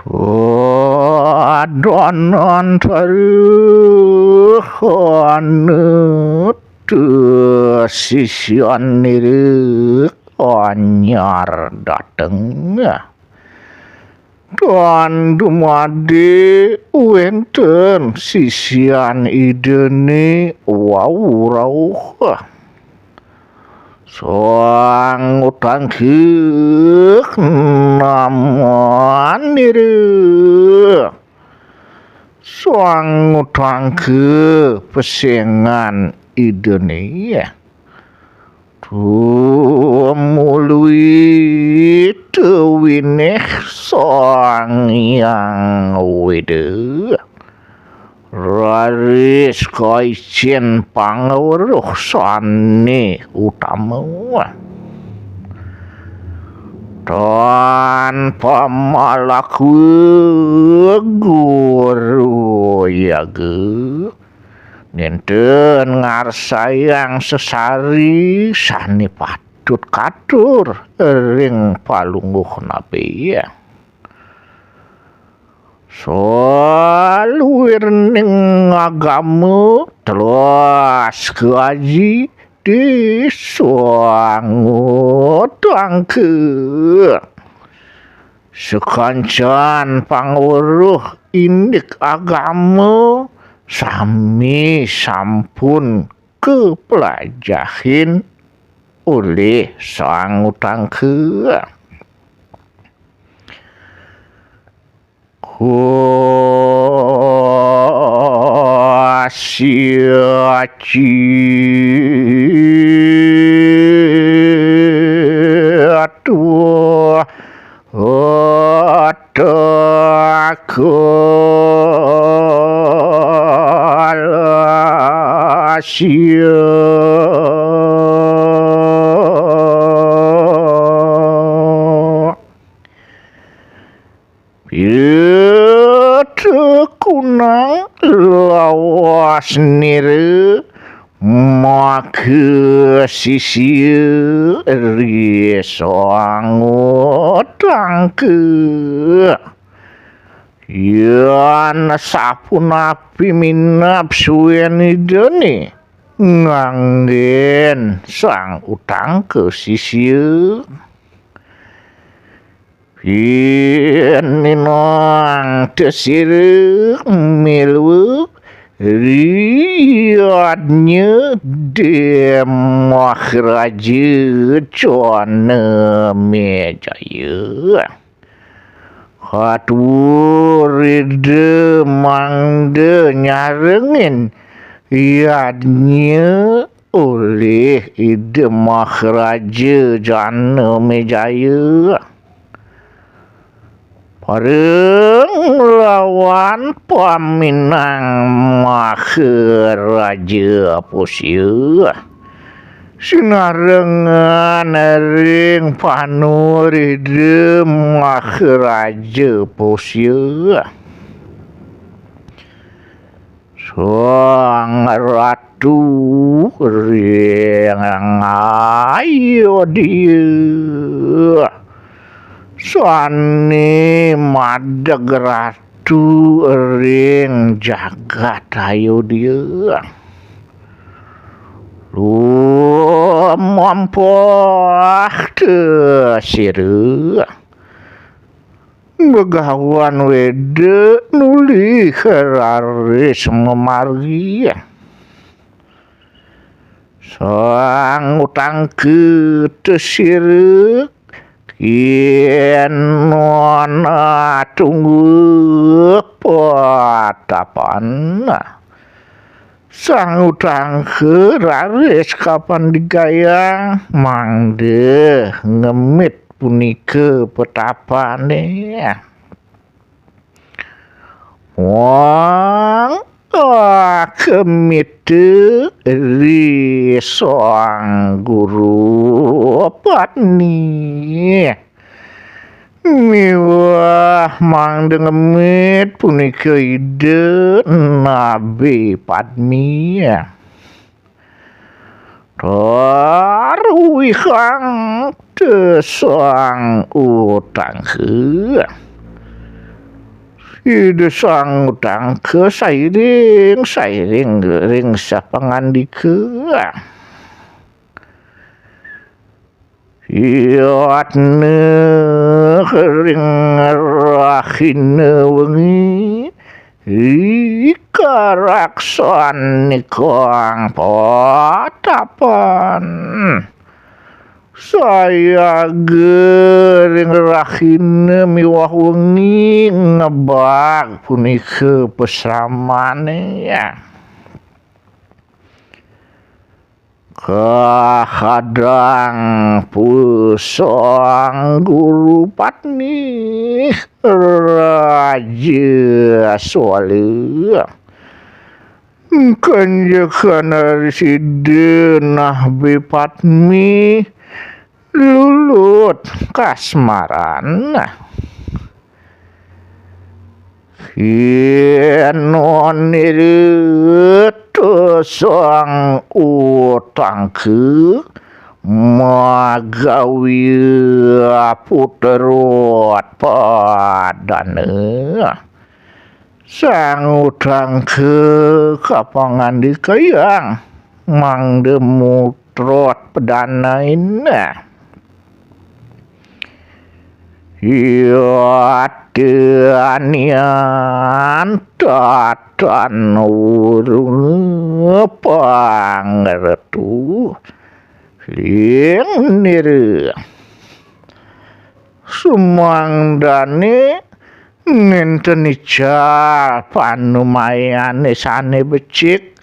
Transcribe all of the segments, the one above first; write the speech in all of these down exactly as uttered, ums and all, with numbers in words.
Wah, donon taruh anut sisian nirih anyar dateng. Dan dumadi wenten sisian idene wau rauh. Sang Utangke naman nirih. Sang Utangke pesengan idene. Tumului tewineh Sang Hyang Weda. Raris kaicen pangweruh sane utama. Tan pamalakwe guru yaga nenten ngarsayang sesari sane patut katur ring palungguh nabe. Saluirning agama telas kaaji di Sang Utangke. Sakancan pangweruh indik agama sami sampun kaplajahin olih Sang Utangke. Kosyaci atuh otak kalasya. Pitekunang lawas nira maka sisia ri Sang Utangke. Yan sapunapi minab suwen Idane nganggen Sang Utangke sisia. Pininang tesira milu ri yadnya Demah Raja Janamejaya. Katur Ida mangda nyarengin yadnya olih Ida Maharaja Janamejaya. Bareng lawan paminang Maharaja Pusya. Sinarengan ring panurida Maharaja Pusya. Sang Ratu ring Ayodya. Sane madeg ratu ring jagat Ayodya. Lumampuh tesira. Begawan Weda nuli raris mamargi. Sang Utangke tesira kinona tungguk patapan. Sang Utangke raris kapandigayang mangda ngemit punika petapane. Wang akemita ri Sang Guru Padmi. Miwah mangda ngemit punika Ida Nabi Padmi. Taruwihang tesang Utangke. Ida Sang Utangka sairing-sairing ring sapangandika. Yatna ring rahina wengi, ikaraksan nikang patapan. Sayaga ring rahina miwah wengi ngebag punika pasramane. Kahadang pusang guru patni raja swala. Kanjekan risida nah bepatmi lulut kasmaran. Kinonira tusang utangka magawi puterot padana. Sang utangka kapangandikayang mangda mutrot padanaina. Yatanian tatan urung pangretu lingnira. Sumangdane nenten ical panumayane sane becik,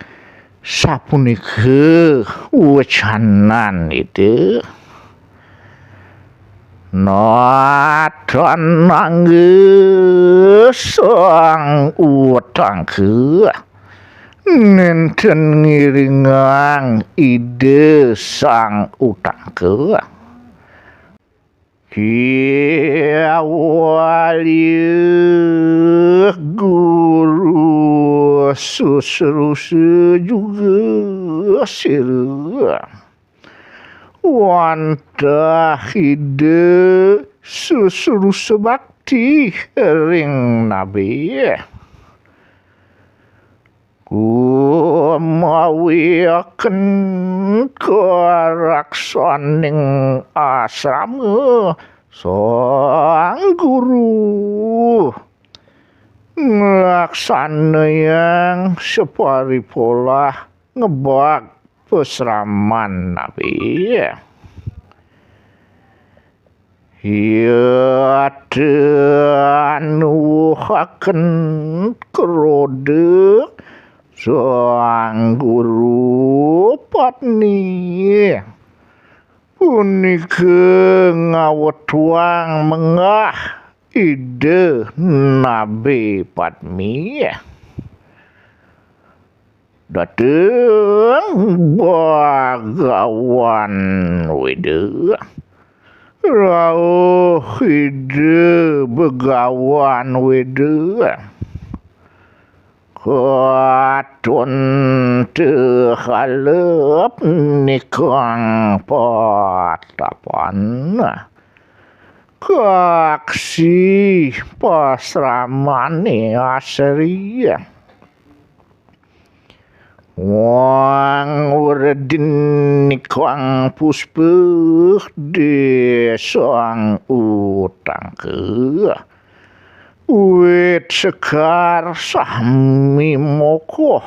sapunika wecanan Ida. Natan angga sang utangka, nenten ngiringang Ida Sang Utangka. Kiawalih guru susrusa juga sira. Wantah Ida susrusa bakti ring nabe. Kumawiaken karaksaning asrama Sang Guru nglaksanayang saparipolah ngebag pasraman nabe. Yata nuwuhaken kroda Sang Guru Patni, punika ngawetuang menggah Ida Nabe Padmi. Dateng Bagawan Weda. Rauh Ida Bagawan Weda. Katon tehalep nikang patapan. Kaksi pasramane asri. Wang wredin nikang puspa desang utangka. Wit sekar sami mokoh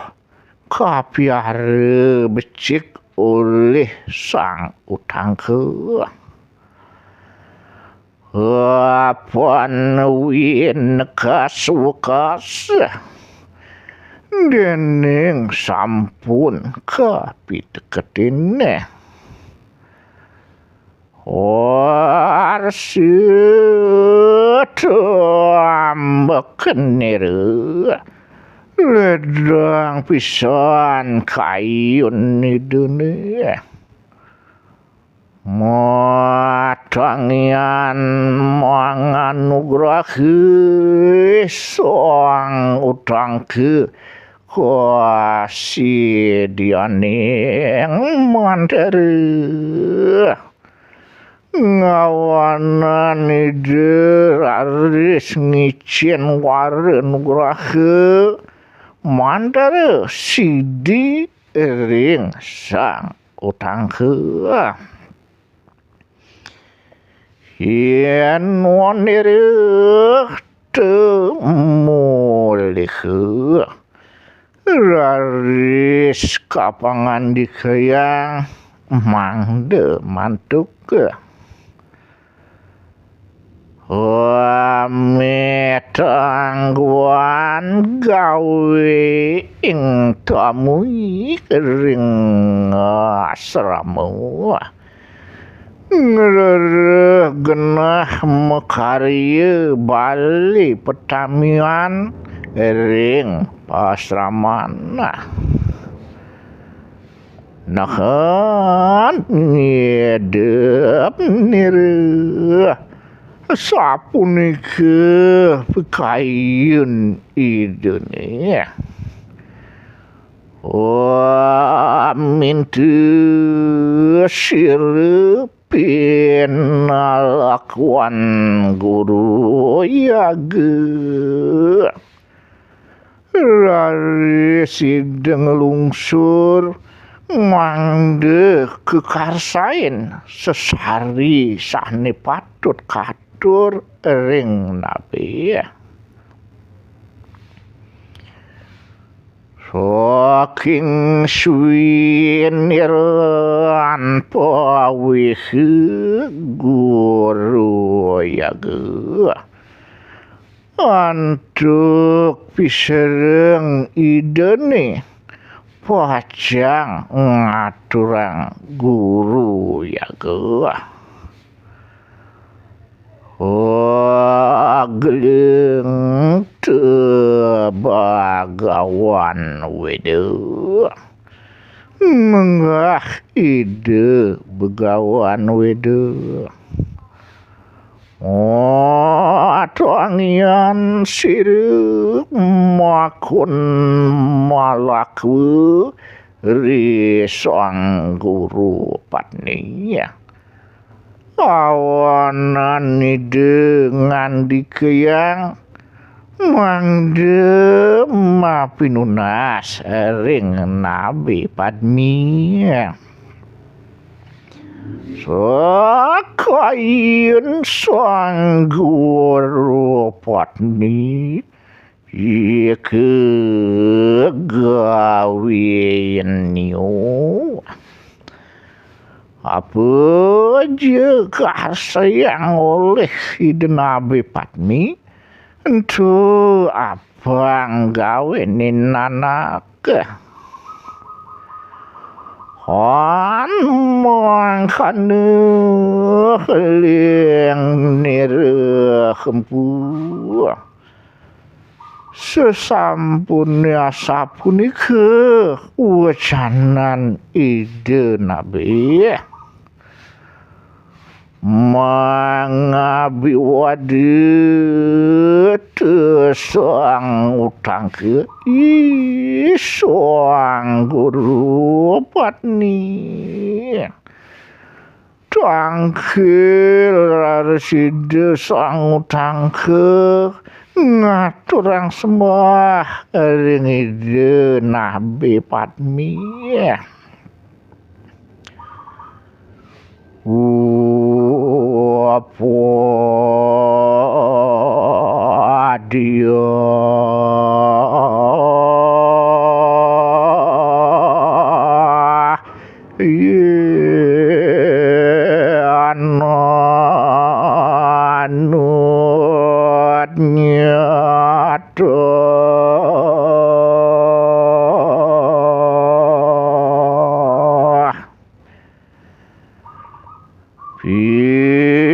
kapiara becik olih sang utangka. Apan winekas wekas dening sampun kapiteketin. Warsa tambekenira ledang pisan kayun Idane. Matangian manganugrahi sang utangka kasidianing mantara. Ngawanan Ida raris ngicén wara nugraha mantara sidi ring Sang Utangka. Yén wanira tumuliha, raris kapangandikayang mangda mantuk. Amit angguan gawi ing tamui ring asrama. Ngrereh genah makarya bali petamian ring pasraman. Nahan ngidep nira sapunika pikayun Idané. Aminta sira pinalakuan Guru Yaga. Raris Ida nglungsur mangda kakarsain sesari sané patut katur ring nabi. Saking suwiniran pawiha Guru Yaga antuk pisereng Idané pacang ngaturang Guru Yaga. Agleng ta Bagawan Weda. Menggah Ida Bagawan Weda. Oh, tangian sira makun malakwa ri Sang Guru Patni. Awanan Ida ngandikayang mangda mapinunas ring nabi padmi. Sakayun Sang Guru Patni ika gawinya. Apa ja karsayang olih Ida Nabi Padmi, ento apang gawiné nanak. Han mangkana ling nira kempu. Sasampuné asapunika wecanan Ida Nabi, mangabiwada ta Sang Utangka, i Sang Guru Patni. Tangkil raris Ida Sang Utangka ngaturang sembah ring Ida Nabi Padmi. Upadia. Yén anut nyata.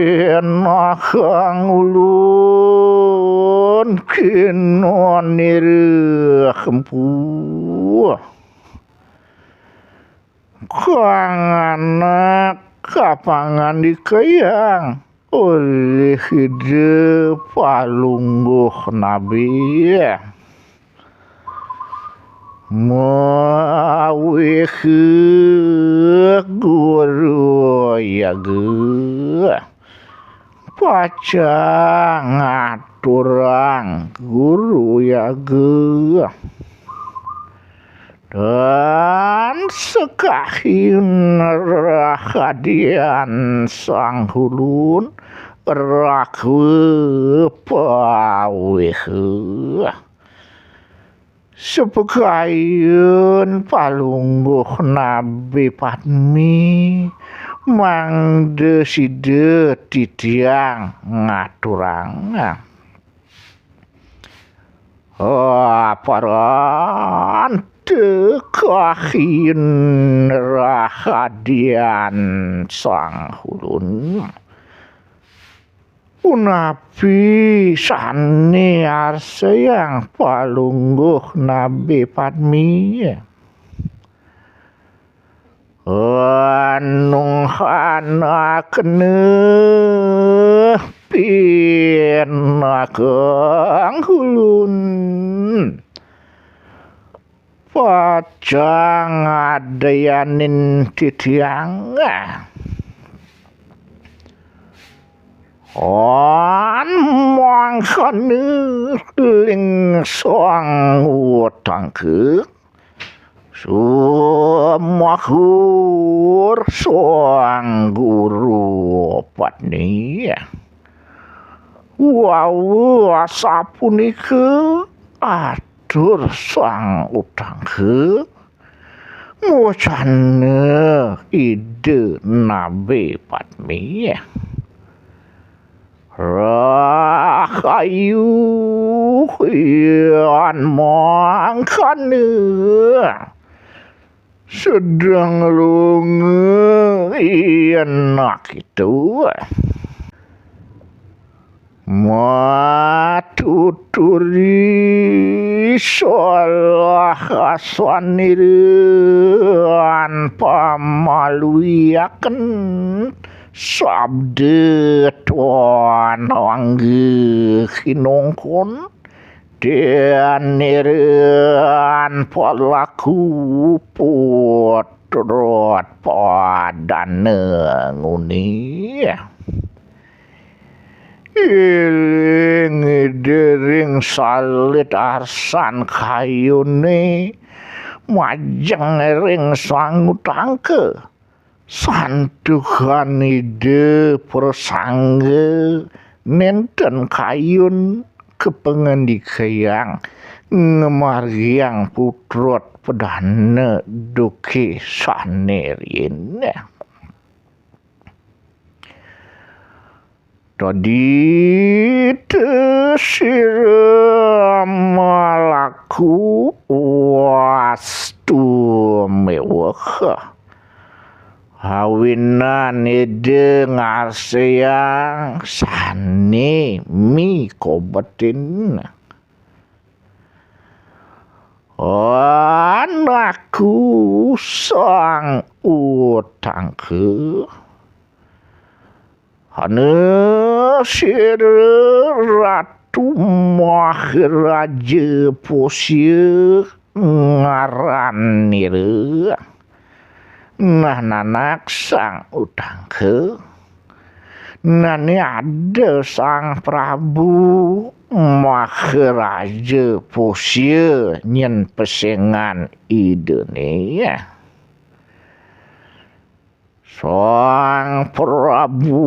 Pinakang ulun kinonir kempu. Kang anak kapangandikayang olih Ida Palungguh Nabi. Mawih Guru Yaga, pacang ngaturang Guru Yaga. Dan sakahin rahadian Sang Hulun, rakwa pawih. Sapakayun palungguh Nabi Padmi, mangda sida titiang ngaturang. Aparan tekahin rahadian Sang Hulun. Punapi sane arsayang palungguh Nabi Padmi? Anunghanakna pinakang Hulun. Pacang adayanin titiang. An mangkana ling Sang Utangka, sumahur Sang Guru Padmi. Wau asapunika atur Sang Utangka, mawacana Ida Nabi Padmi. Rahayu yan mangkana sedeng lunga yan kita. Matuturi salah aswanira an pamaluyaken sabda tuan angga kinongkon, daniran palaku putrut padana nguni. Iling Ida ring salit arsan kayune, majeng ring Sang Utangka. Santukan Ida prasangga nenten kayun kapangandikayang ngamargiang putrut padana duke sane riin. Tadita sira malaku wastu meweh. Awinan Ida ngarsayang sane mikobetin. Anaku Sang Utangka. Hana sira Ratu Maharaja Posya ngaran nira. Nah, nanak Sang Utangka. Nani ada Sang Prabu Maharaja Posya nyen pesengan idane. Sang Prabu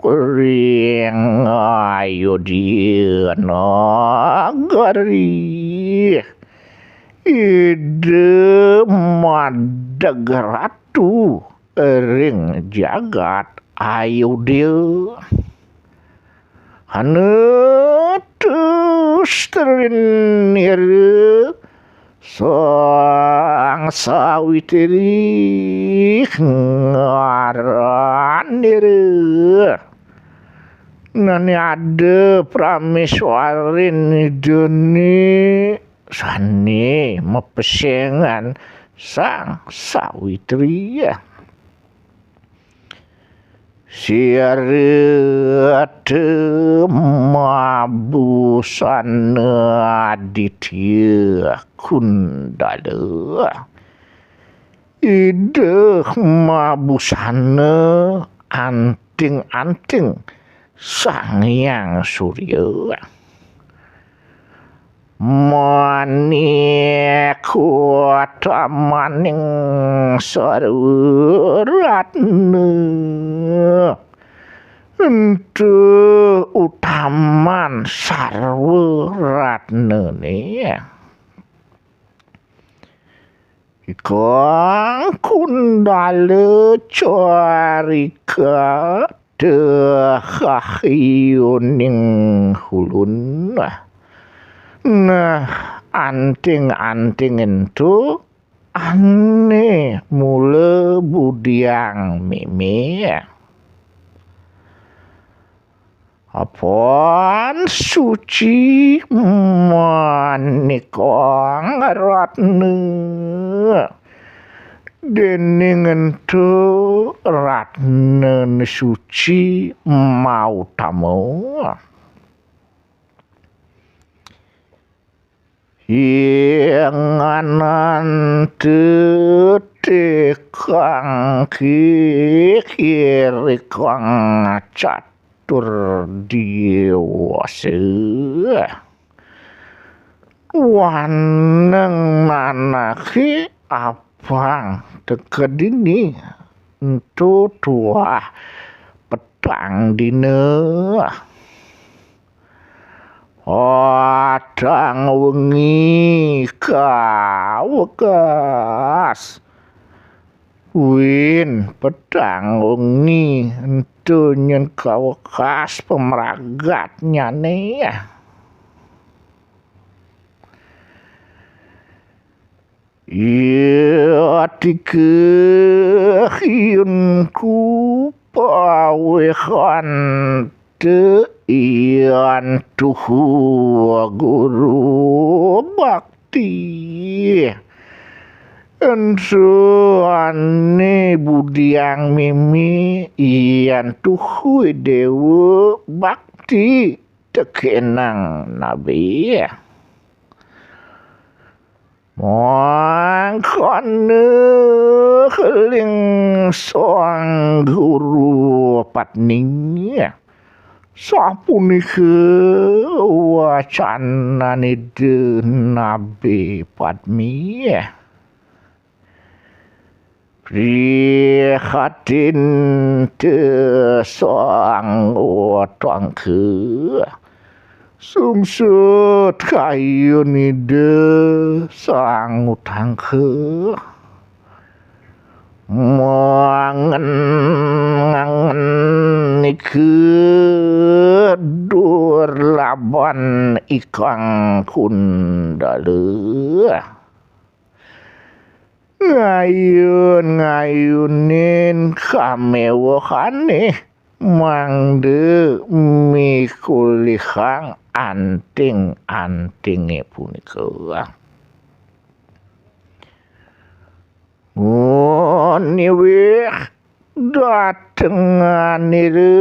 ring Ayodya Nagari, Ida madeg ratu ring jagat Ayodya. Hana testrin nira Sang Sawitri ngaran nira. Nani ada prameswarin Idane sane mapesengan Sang Sawitri. Direte mabusana Aditya Kundala. Ida mabusana anting-anting Sang Hyang Surya. Manik utamaning sarwa ratna. Ento utaman sarwa ratnane. Ikang Kundala carika dahahyuning hulun. Nah, anting-anting ento ane mula budiang meme. Apan suci manikang ratna. Dening ento ratna suci mautama. Ing ananta tekang kikirikang catur diwasa. Waneng nanahe apang teka dini ento tuah petang dina. Petang wengi kawekas. Win petang wengi ento nyen kawekas pamragatnyane. Iya tika hyunku pawehanta yan tuhu guru bakti. Ento ane budiang meme yan tuhu dewa bakti tekenang nabe. Mangkana keling Sang Guru Patni. Sapunika wacananida Nabe Padmi. Prihatin te Sang Utangka. Sungsut kayun Ida Sang Utangka. Mangen ngangen nika durlaban Ikang Kundala. Ngayun-ngayunin kamewehane mangda mikulihang anting-antinge punika. Niwih datenganira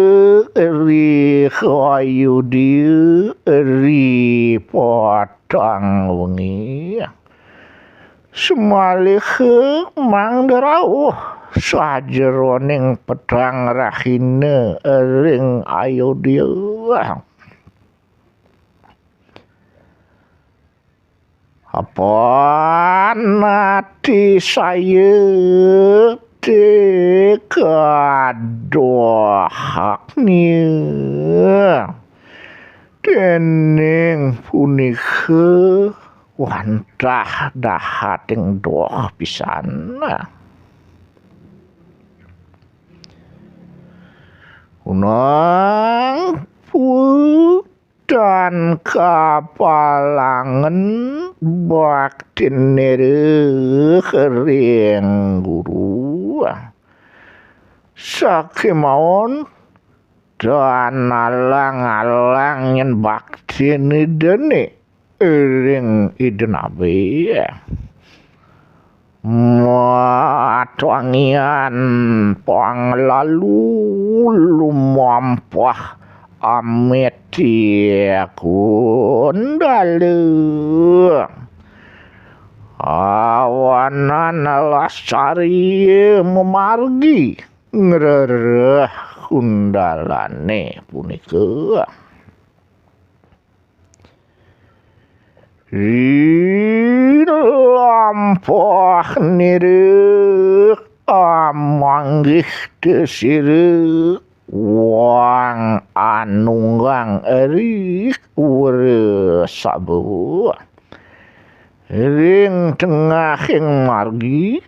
ri Ayodya ri petang wengi. Samaliha mangda rauh sajeroning petang rahina ring Ayodya. Apan ati saya te kadohaknya. Dening punika wantah dahating doh pisan. Unang pu tan kapalangen baktinira ring guru. Sakémaon tan alang-alang nyen baktin Idané ring Ida Nabi. Matwangian panglalu Ampah amit ya kundala. Awanan lasari mamargi ngrereh kundalane punika. Ri lampah nira amanggih desira wang anunggang ri wresaba. Ring tengahing margi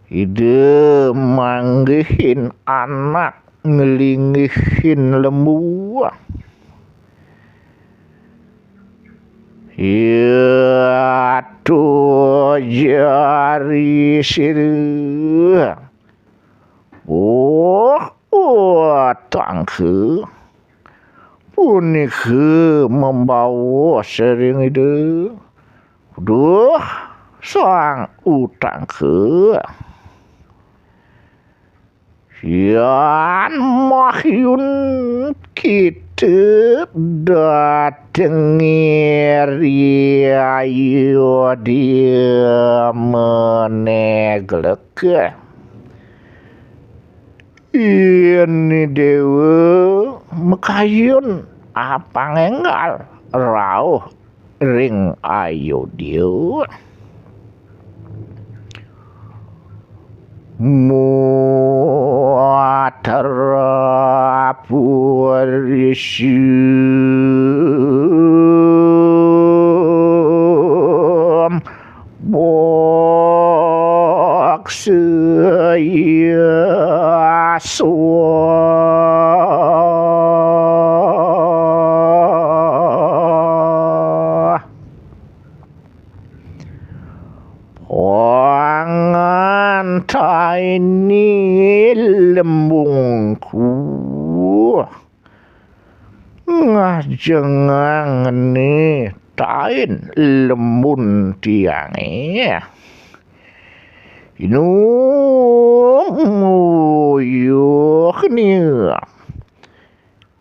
Ida manggihin anak nglinggihin lembu. Yatu jari sira. Oh, oh, tangka. Punika membawa sering Ida. Duh, sang utangka. Yan mahyun kita datengi ri Ayodya menegleka. Yén Déwa makayun apang énggal rauh ring Ayodya. Mutra purisum Boksaya swa. Pangantaini lembungku. Ngajengang ni tain lembun tiange. Inum uyuh ni.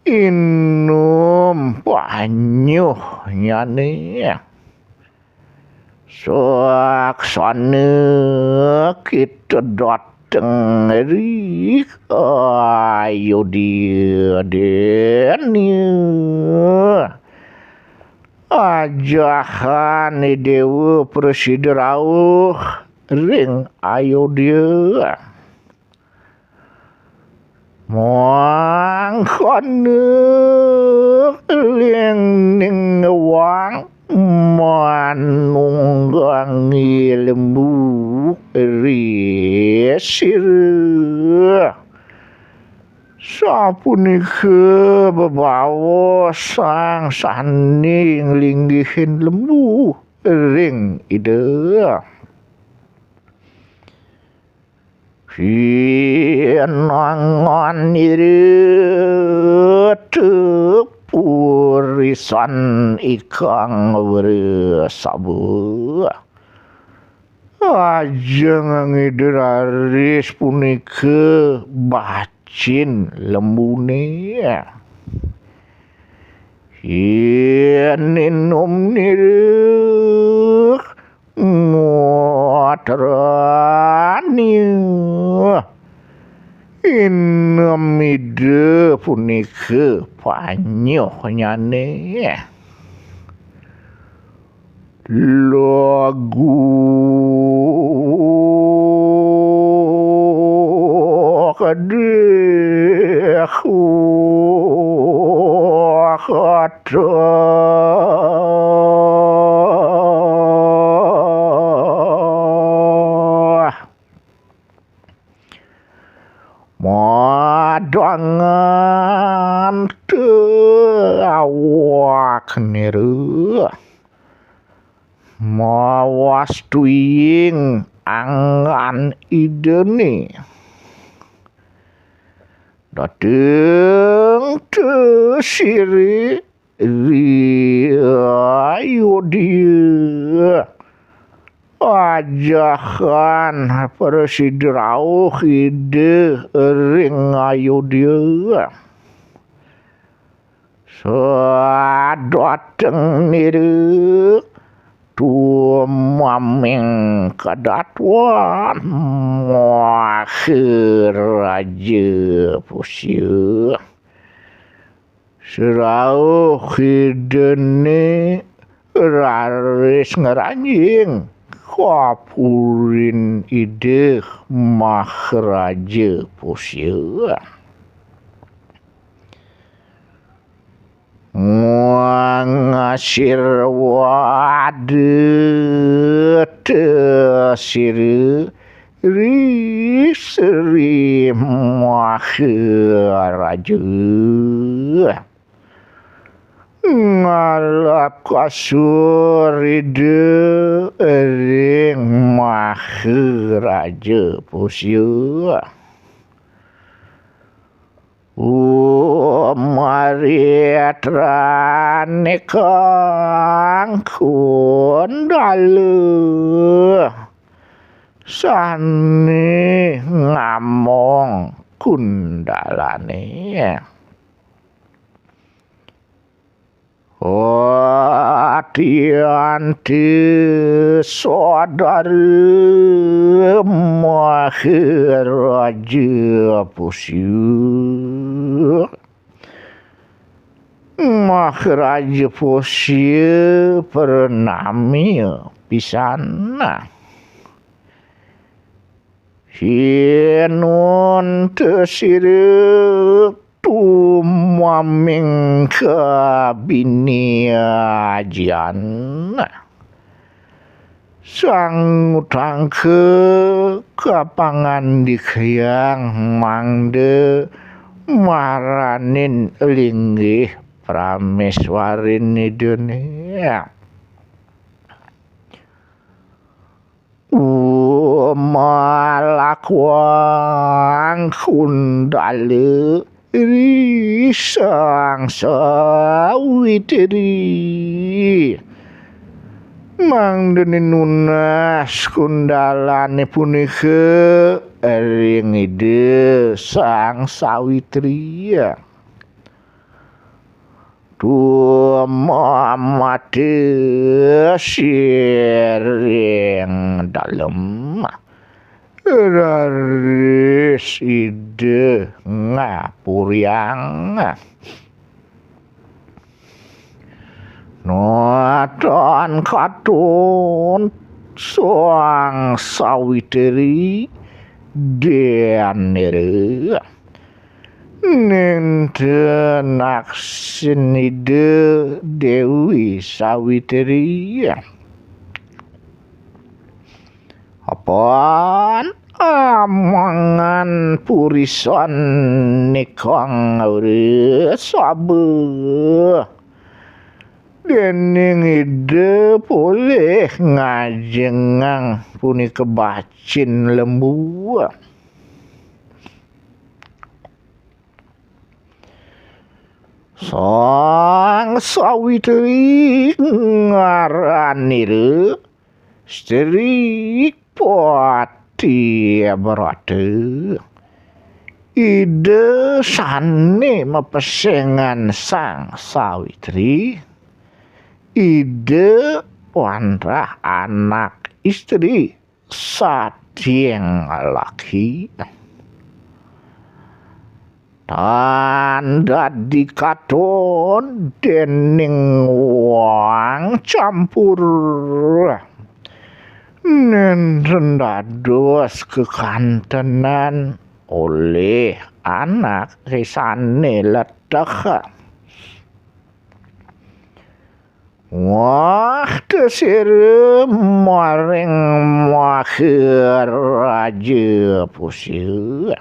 Inum panyuh nyane. Saksana kita dateng ri Ayodya dene. Ajahan Déwa prasida rauh ring Ayodya. Mangkana ling ning wang manunggangi lembu ri sira. Sapunika bebawa sang sane nglinggihin lembu ring Ida. Pinangan nirita purisan ikang wresaba. Ajeng ngideraris punika bacin lembune. Yén inum nira mutrani. Inum Ida punika panyuhnyane. Lagu kedih kata. Madangan te awak nira. Mawas tuying anggan Idane. Dateng te sira ri Ayodya. Ajahan prasida rauh Ida ring Ayodya. Sadhateng nira tumaming kadatuan Maharaja Pusya. Sarauh Idane raris ngranjing ka purin Ida Maharaja Pusya. Mangasirwada sira ri Sri Maharaja. Ngalap kasur Ida ring Maharaja Pusya. Umaritrane Kang Kundala sane ngamong Kundalane. Ati-anti saudara Maharaja Pusya. Maharaja Pusya pranami pisan. Hinun tasira tumaming kabinajian. Sang utangka kapangandikayang mangda maranin linggih prameswarin Idane. Umalakwang Kundala ri Sang Sawitri. Mangdane nunas Kundalane punika ring Ida Sang Sawitri. Tumamati siring dalem raris Ida ngapuriang. Natan katun Sang Sawitri danira. Nenten aksin Ida Dewi Sawitri. Apan amangan purisan nikang saba. Dening Ida polih ngajengang punika bacin lembu. Sang Sawitri ngaranira Stri Patibrata. Ida sane mapesengan Sang Sawitri, Ida wantah anak istri saking laki. Tan dadi katon dening wang campur. Nenten dados kekantenan olih anak sane leteh. Wah, tasira maring Maharaja Pusya.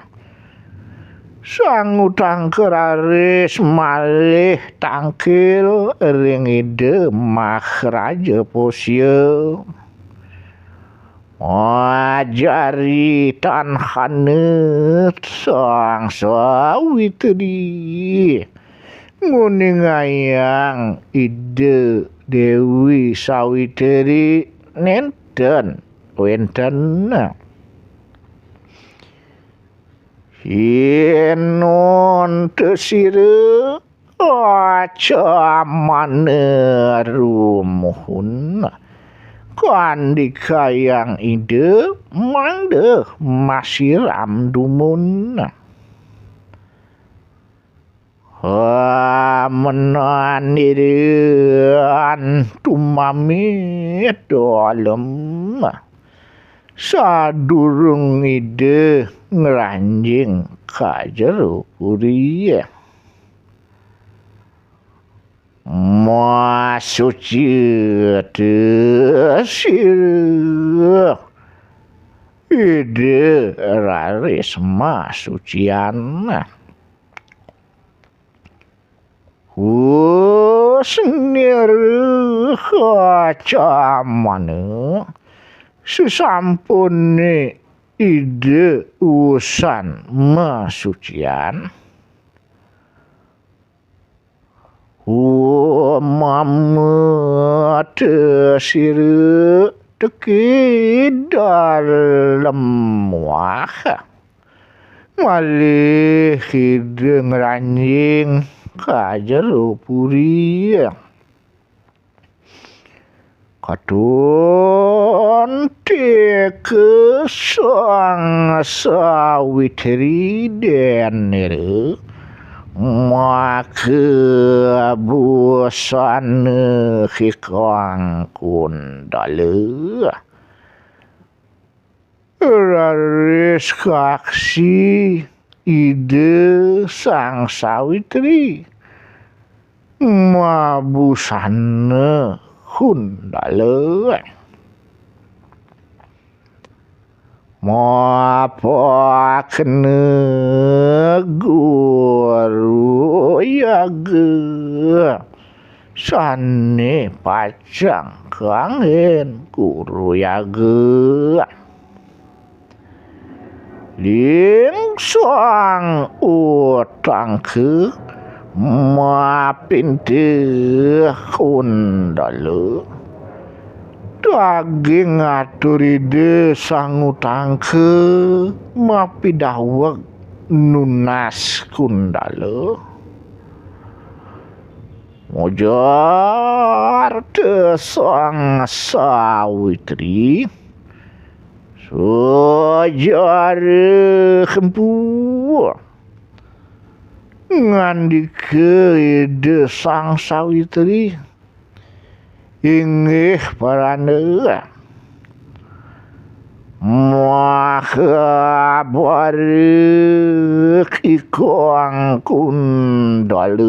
Sang Utangka raris malih tangkil ring Ida Maharaja Pusya. Ajari tan hanet Sang Sawitri nguningayang Ida Dewi Sawitri nenten wenten. Hinun tasira Acamane rumuhun, kandikayang Ida mangda masiram dumun. Amenan iran tumamit dalem, sadurung Ida ngranjing ka jero puri. Masuci te sira, Ida raris masucian. Hus nira acamane, sasampune Ida wusan masucian, umama te sira teka dalem wah, malih Ida ngranjing ka jero puri. Katon teka Sang Sawitri denira, maka busana Ki Kang Kundala. Raris kaksi Ida Sang Sawitri mabusana Kundala. Mapakna guru yaga, sane pacang kanggen guru yaga. Ling Sang Utangka mapinta Kundala. Daging atur Ida Sang Utangka mapidaweg nunas Kundala. Mojar te Sang Sawitri, sujara kempu. Ngandika Ida Sang Sawitri, inggih paranda. Mahabara Ki Kang Kundala.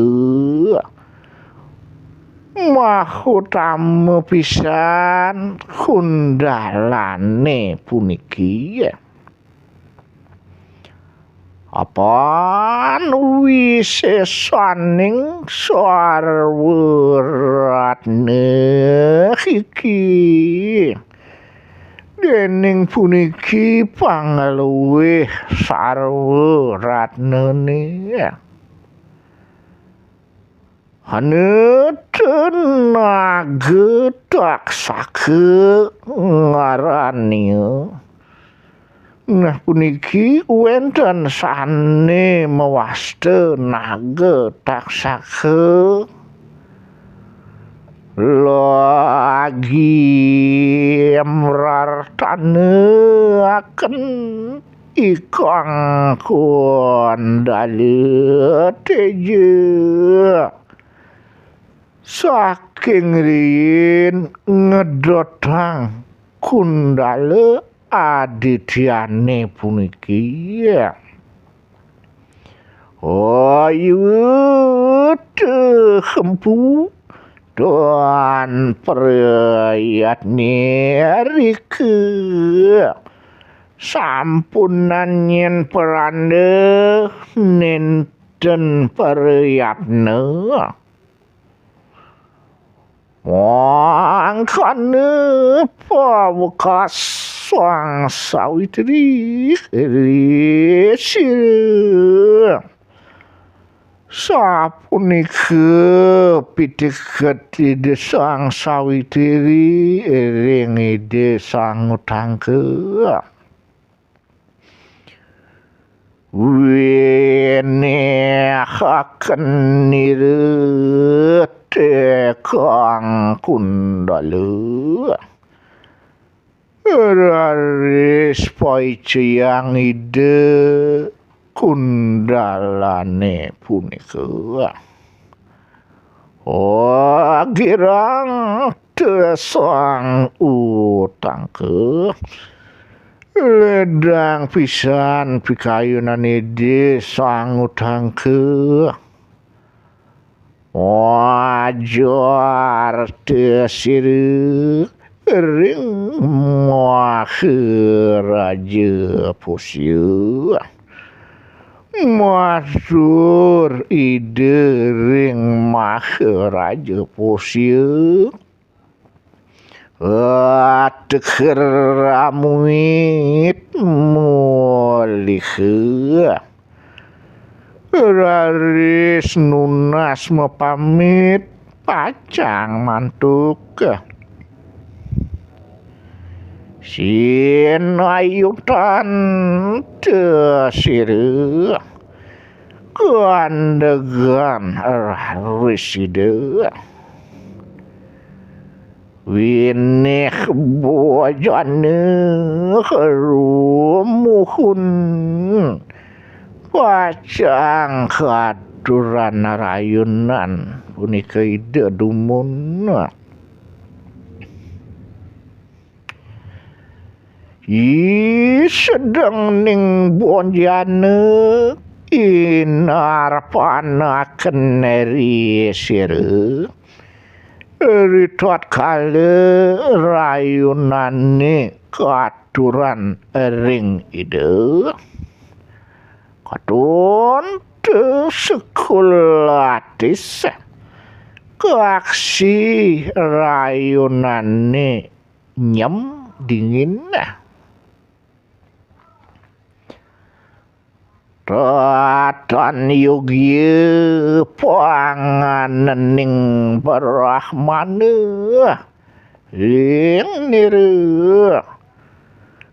Mahutama pisan Kundalane puniki. Apan wisesaning sarwa ratna iki, dening puniki pangluwih sarwa ratnane. Aneta naga taksaka ngarania. Nah, puniki wenten sane mawasta naga taksaka. Lagi mrartanaken Ikang Kundala Teja. Saking riin ngedotang Kundala Adityane puniki. Ayu te kempu tan prayatne rika. Sampunan nyen pranda nenten prayatna. Mangkana pawekas Sang Sawitri ri sira. Sapunika piteket Ida Sang Sawitri ring Ida Sang Utangka. Wénéhaken nira tekang Kundala. Raris paicayang Ida Kundalané punika. Oh, girang ta Sang Utangka. Ledang pisan pikayunan Ida Sang Utangka. Wajar ta sira ring Maharaja Pusya. Matur Ida ring Maharaja Pusya. Ateker amuit muliha. Raris nunas mapamit pacang mantuk. Sinayutan ta sira kandegan raris Ida. Winih bojana rumuhun pacang katuran rayunan punika Ida dumun. Ih, sedengning bojana inarpanaken ri sira. Ritatkala rayunané katuran ring Ida, katon ta sekulatis, kaksi rayunané nyem dingin. Tatan yogya panganening Brahmana ring nira.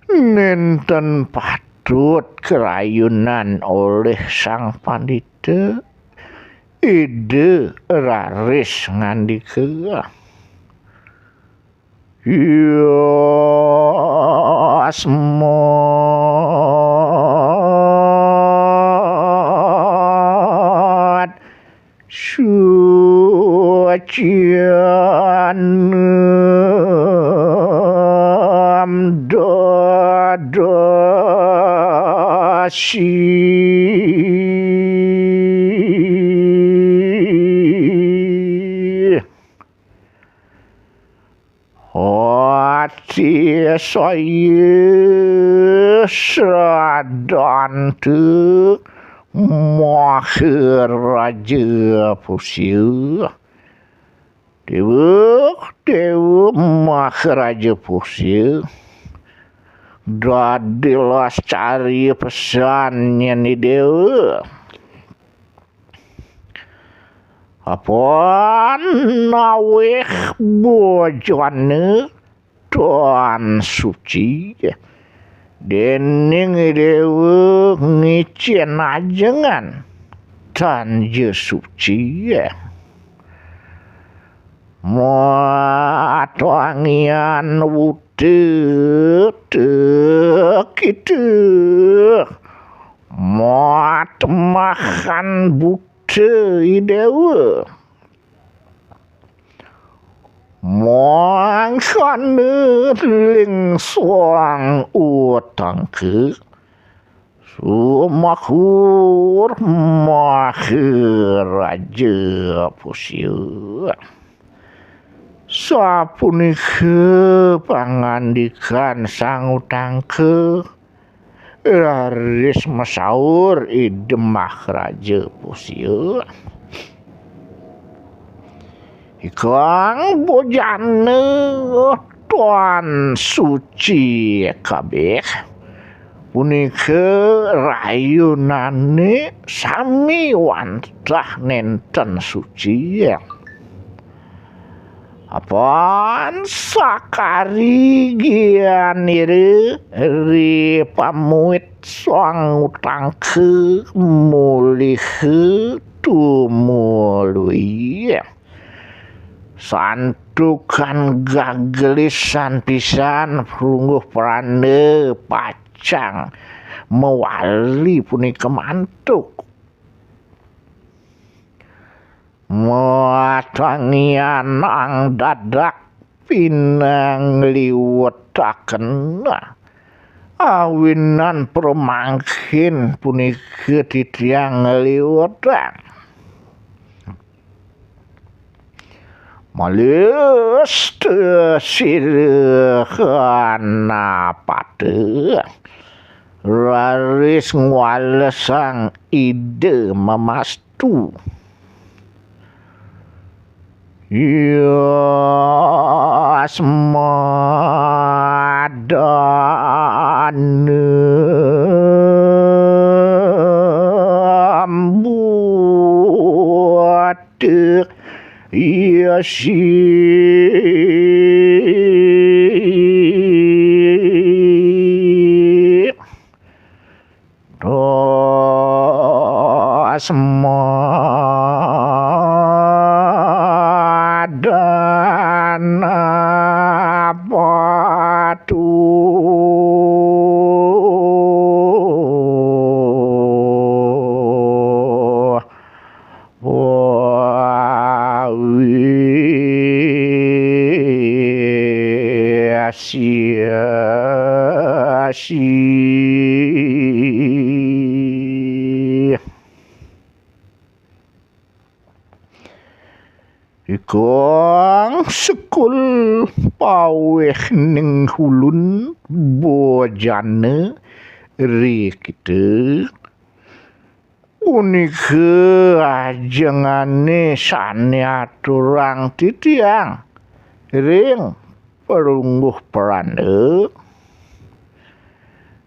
Nénten patut karayunan olih Sang Pandita. Ida raris ngandika. Yasmat sucianam dadasi. Ati saya sradanta Maharaja Pusya. Déwa, Déwa Maharaja Pusya. Dadi lascarya pesan nyén Déwa. Apan nawih bojana tan suci, déning Déwa ngicén ajengan tan ja suci. Matwangian wuta kita, matemahan buta Déwa. Mangkana ling Sang Utangka sumakur Maharaja Pusya. Sapunika pangandikan Sang Utangka. Raris masaur Ida Maharaja Pusya. Ikang bojana tan suci kabéh. Punika rayunané sami wantah nénten suci. Apan sakari gianire ri pamuit sang utangke mulihe tumului. Santukan gagelisan pisan prungguh pranda pacang mawali punika mantuk. Matangian ang dadak pinangliwetaken. Awinan pramangkin punika titiang ngliwetang. Malih sira kanapata raris ngwalesang Ida mamastu. Yasmadana buat yasi. Dasmadana patu Ikang sekul paweh ning ulun bojana ri kita. Punika ajengane sane aturang titiang ring perungguh peranda.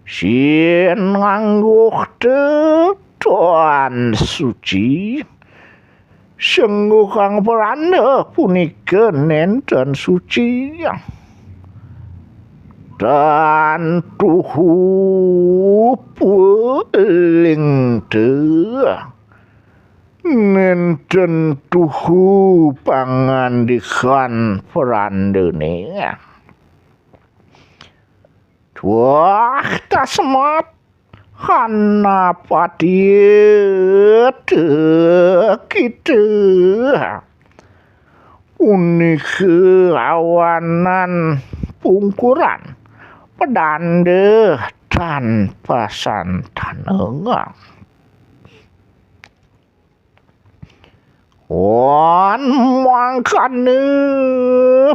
Sin ngangguh tetuan suci. Sengguhang peranda punika nenten suci. Tan tuhu pelingte. Nenten tuhu pangandikan perandene. Tuah tasmat hanapati kita. Punika awanan pungkuran pedanda tan pasantana. Wan mangkana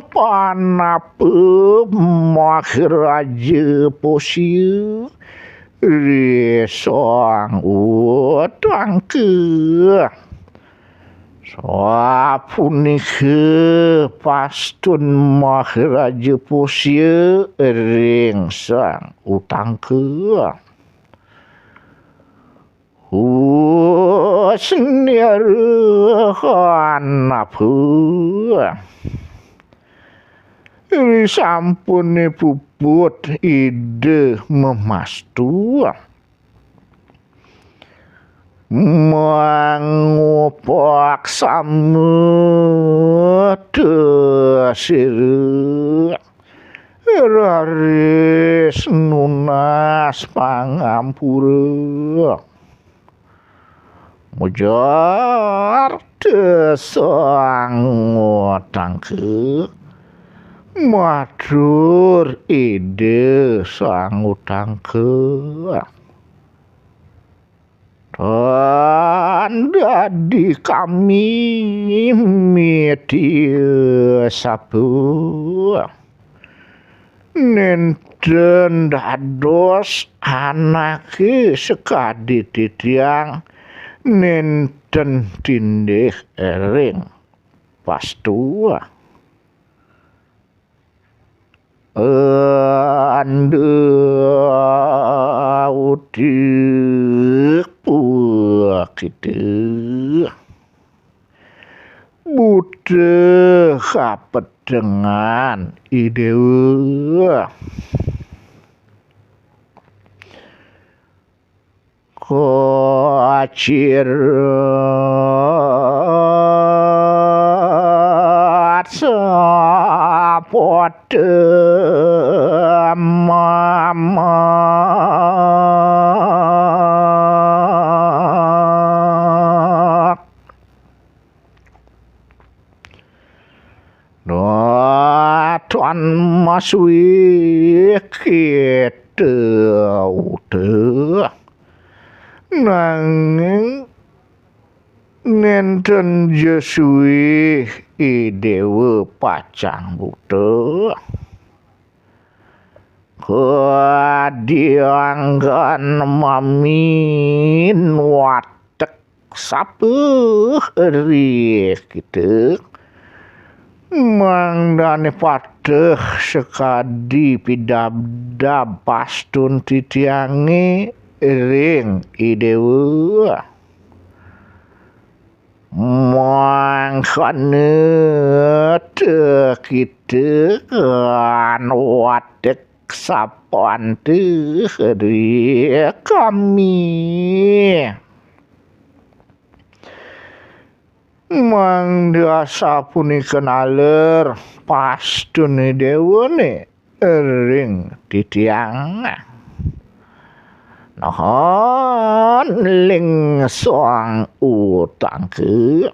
panapa Maharaja Posia ri Sang Utangka. Sapunika pastun Maharaja Posia ring Sang Utangka. Husnirhanapa. Risampune puput Ida memastu. Mangupak sama sira. Raris nunas pangampura. Mujar Sang Utangka. Matur Ida Sang Utangka. Tan dadi kami miti sapa. Nenten dados anake sakadi titiang, nenten tindih ring pastu. Anda utik puak kita. Buta kapedhengan I Déwa. Kacirat sapodhe mamak. Nah, tan masuwi kita utuh. Nanging nénten ja suwi I Déwa pacang buta. Kadiangkan mamin watek sapuh ri kita. Mangdané pateh sakadi pidabdab pastun titiangé ring I Déwa. Mangkana teh kita kan watek sapantuh ri kami. Mangda sapunika naler pastun I Déwané ring titiang. Nahan ling Sang Utangka.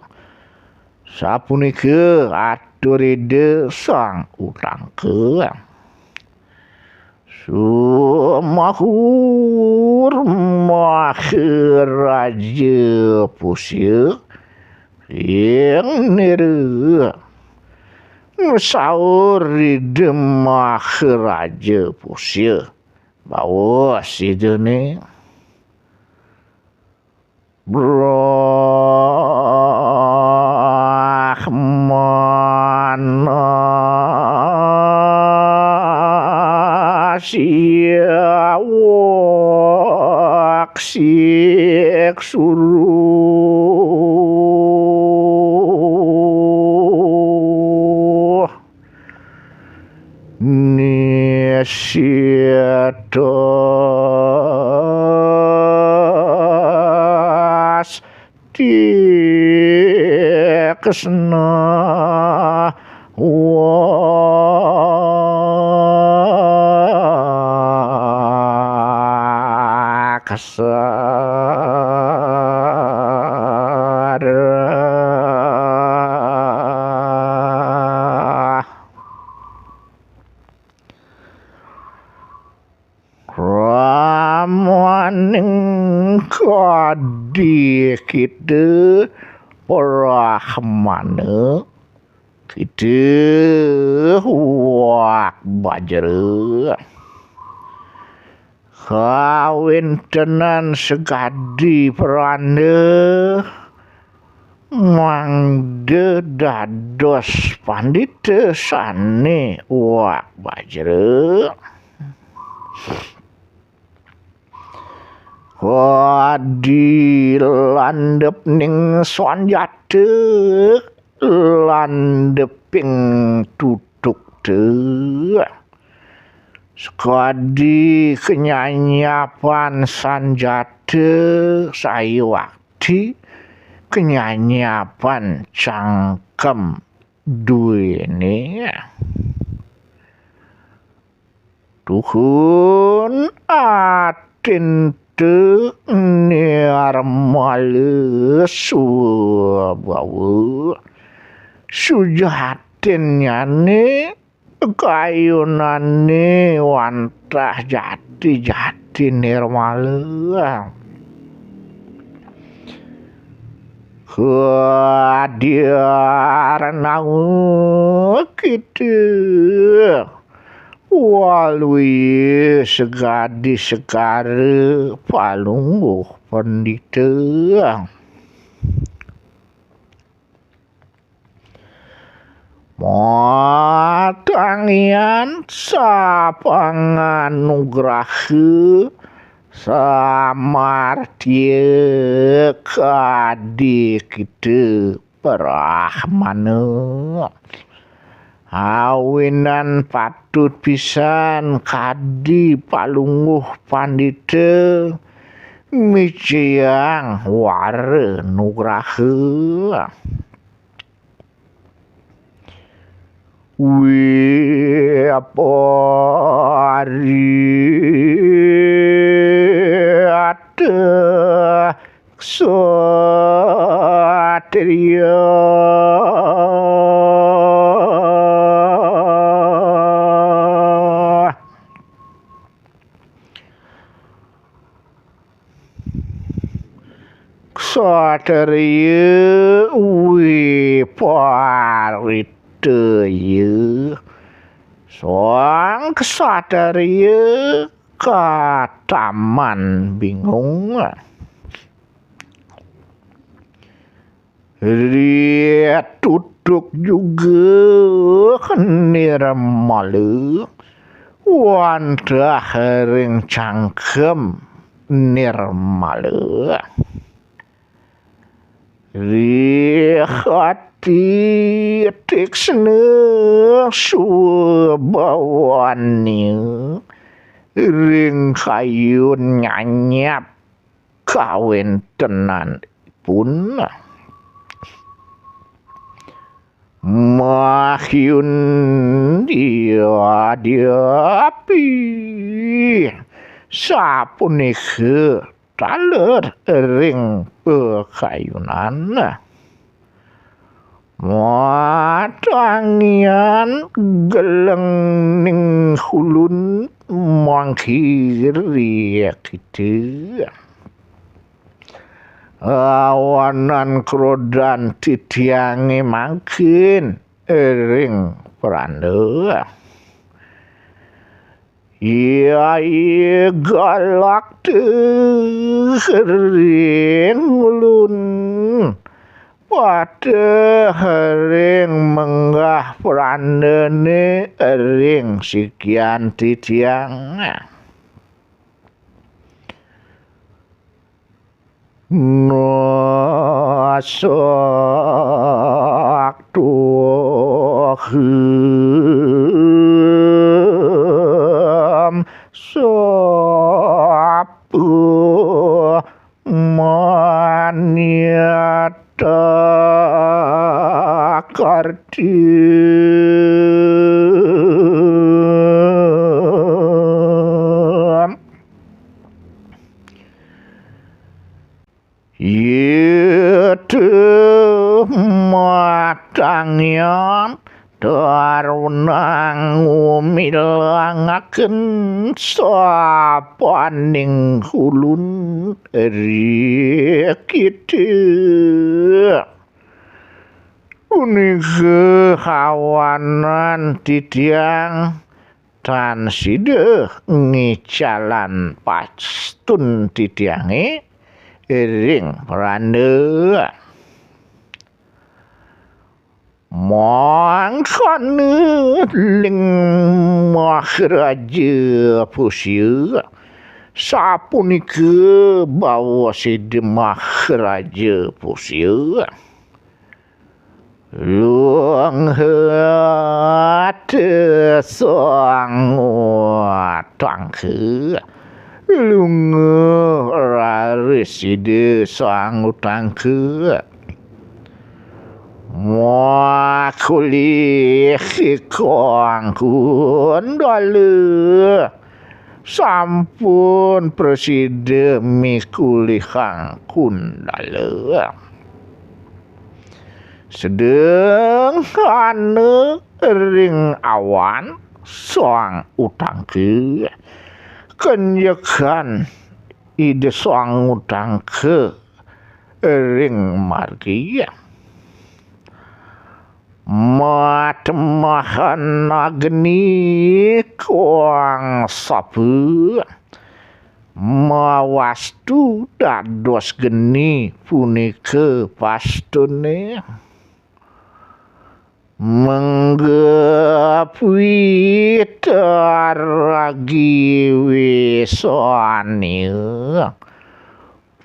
Sapunika atur Ida Sang Utangka. Sumahur Maharaja Pusya ring nira. Saur Ida Maharaja Pusya. Baos Idané. Brahmana siwak siksuruh. Nisitas tiksna waksara. Ramaning kadi kita Brahmana, kita Wak Bajra. Kawéntenan sakadi pranda mangda dados pandita sané Wak Bajra. Kadi landepning sanjata, landeping tutukta. Sakadi kanyanyapan sanjata sayuwakti kanyanyapan cangkem duéné. Tuhun atinta nirmala swabawa, sujatinnyané kayunané wantah jati-jati nirmala. Kadiarnawa kita waluya sagadi segara palungguh pandita. Matangian sapanganugraha samartya kadi kita Brahmana. Awinan patut pisan kadi palungguh pandita mijayang wara nugraha. Wi apa ari ata ksatria. Ksatria wiparitaya. Sang ksatria kataman bingung. Ri tutuk juga nirmala, wantah ring cangkem nirmala. Ri ati tiksna swabawana ring kayun nyanyap kawentenanipun. Mahyun diadiapi sapunika taler ring pakayunan. Matangian gelengning ulun mangkiri kita. Awanan krodan titiange mangkin ring pranda. Yai galak teh ring ulun, pateh ring menggah prandane ring sikian titiang. Nasak tuhem sapa maniata karti. Yaitu matangian tarunang umilangaken sapaning ulun ri kita. Punika awanan titiang tan sida ngicalan pastun titiange ring pranda. Mangkana ling Maharaja Pusia, sapunika baos Ida Maharaja Pusia. Lunga te Sang Utangka. Lunga raris Ida Sang Utangka. Makulih Kong Kundala. Sampun prasida mikulihang Kundala. Sedeng ana ring awan Sang Utangka, kenjekan Ida Sang Utangka ring margi. Matemahan agni Kong Sapa, mawastu dados geni punika pastune. Menggapi taragi wisania,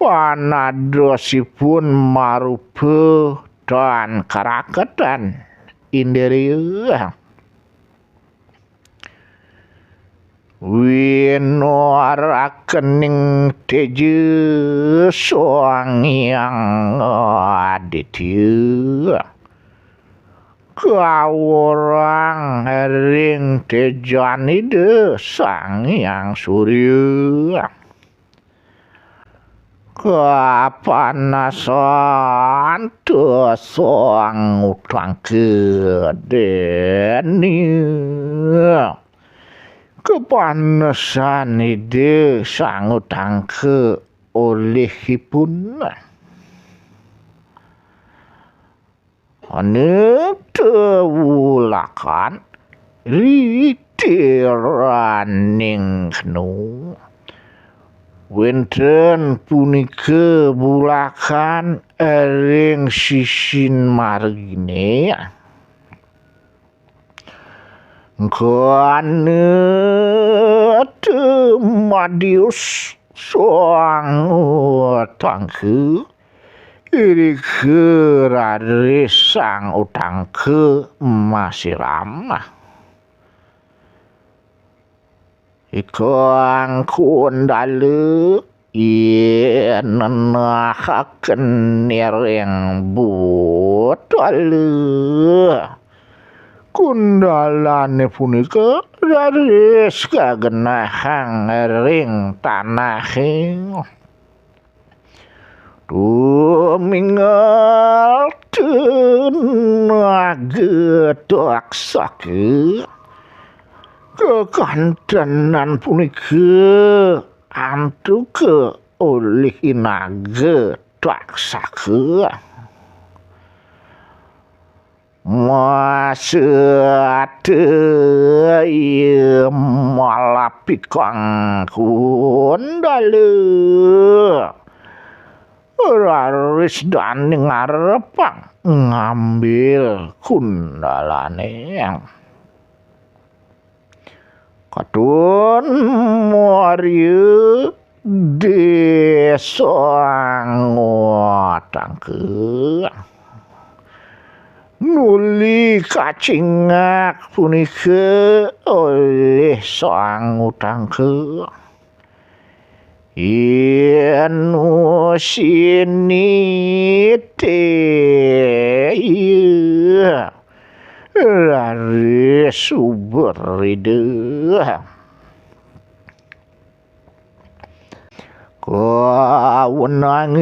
panadosipun marupa tan karaketan indria. Winurakening teja Sang Hyang Aditya, kawurang ring tejanida Sang Hyang Surya. Kapanasan ta Sang Utangka dene. Kapanasan Ida Sang Utangka olihipun. Anéta wulakan ritiraning kena. Wénten punika bulakan ring sisin marginé. Anéta madius Sang Utangka. Irika raris Sang Utangka masiram. Ikang Kundala, yén nenehaken iring Batara Kundalané punika raris kagenahang ring tanahé. Tuminggal Naga Taksaka. Kakantenan punika antuka olih Naga Taksaka. Masata iya malapikang Kundala. Raris dané ngarepang ngambil Kundalané. Katun Maria Desang Utangka. Nuli kacingak punika olih Sang Utangka. Yén usini té raris suber Ida. Kawenang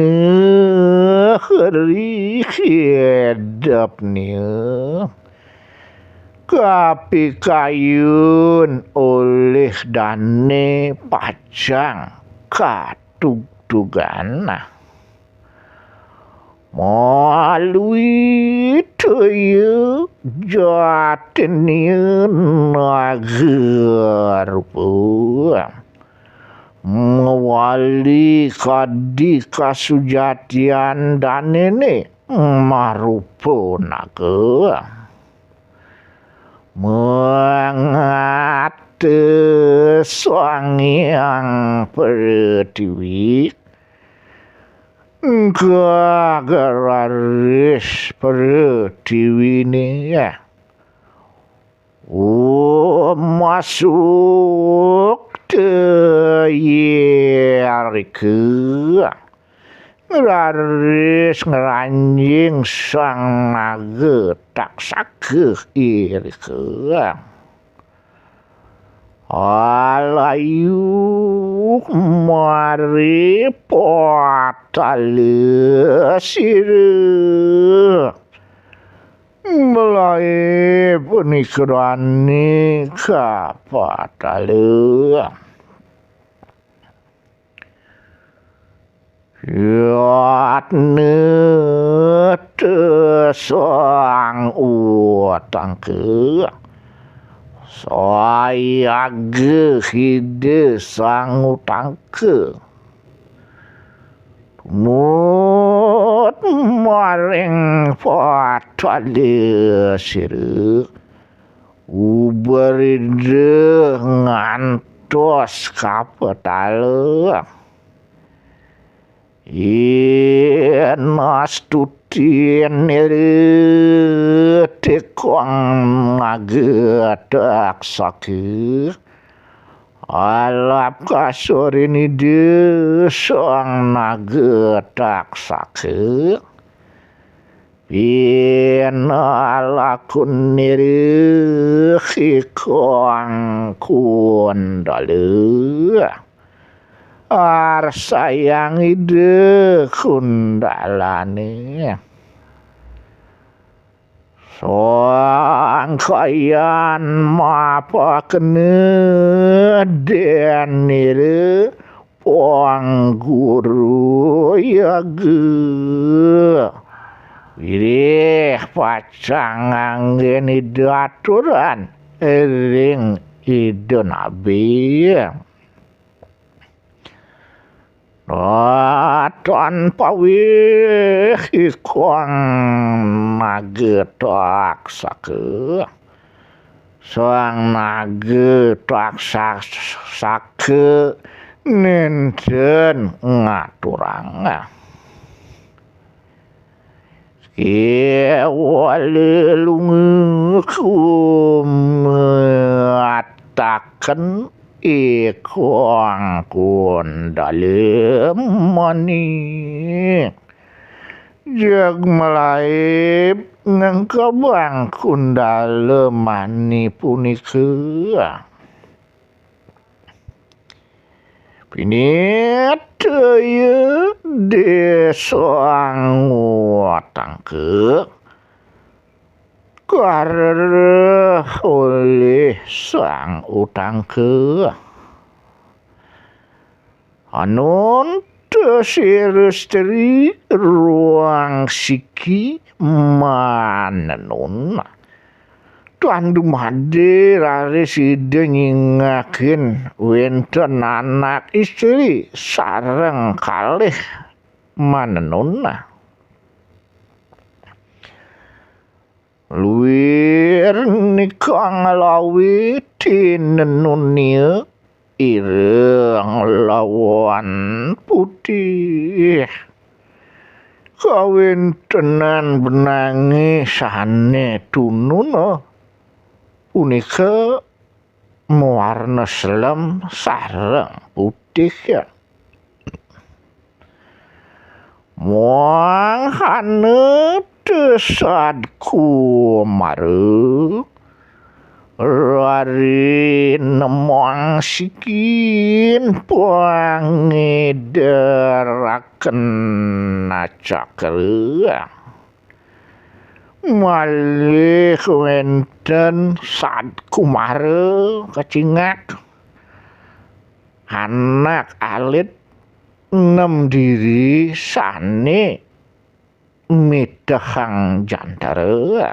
ri hidepné kapikayun olih dané pacang katugtugan. Malui toya jatiné naga rupa. Mawali kadi kasujatian danéné marupa naga. Mangata Sang Hyang Pratiwi. Engka raris Pratiwiné. Om masuk te irika. Raris ngranjing Sang Naga Taksaka irika. Alayu mari patala sira. Melaé punika dané kapatala. Yatna te Sang Utangka. Sayaga Ida Sang Utangka. Tumut maring patala sira. Uber Ida ngantos kapatala. Yén astuti nira tekong naga taksaka. Alap kasurin Ida Sang Naga Taksaka, pinalakun nira Ki Kang Kundala. Arsayang Ida Kundalane. Sangkayan mapakena den nira Pangguru Yaga. Wiréh pacang nganggén Ida aturan ring Ida Nabi. Tan pawih Ki Kang Naga Taksaka. Sang Naga Taksaka nénten ngaturang. Kéwala lunga kumataken I Kang Kundala mani. Jeg malaib ngengkebang Kundala mani punika. Pinitaya Désa Utangka karereh olih Sang Utangka. Anunta sirastri ruang siki manenun. Tan dumadi raris Ida nyingakin wénten anak istri sareng kalih manenun. Luir nika nglawi tinenunia ireng lawan putih. Kawéntenan benangé sané tununa punika mawarna selem sareng putih. Mangkana Sadkumara rari nemong sikin pangideraken cakra. Malih wénten Sadkumara kacingak, anak alit nem diri sané mitehang jantara.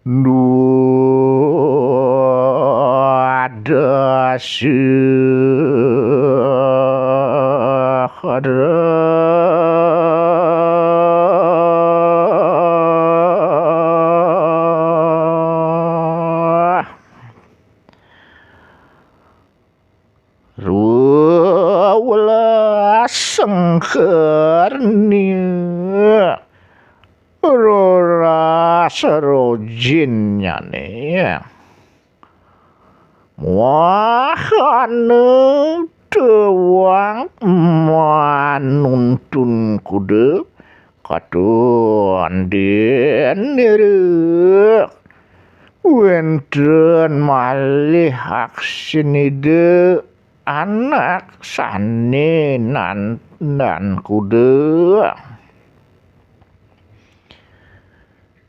Duh, ada Ruwelas sengkernia, roras rojinnyané. Wahana tewang manuntun kuda, katundin nira. Wénten malih aksin Ida anak sané nandan kuda.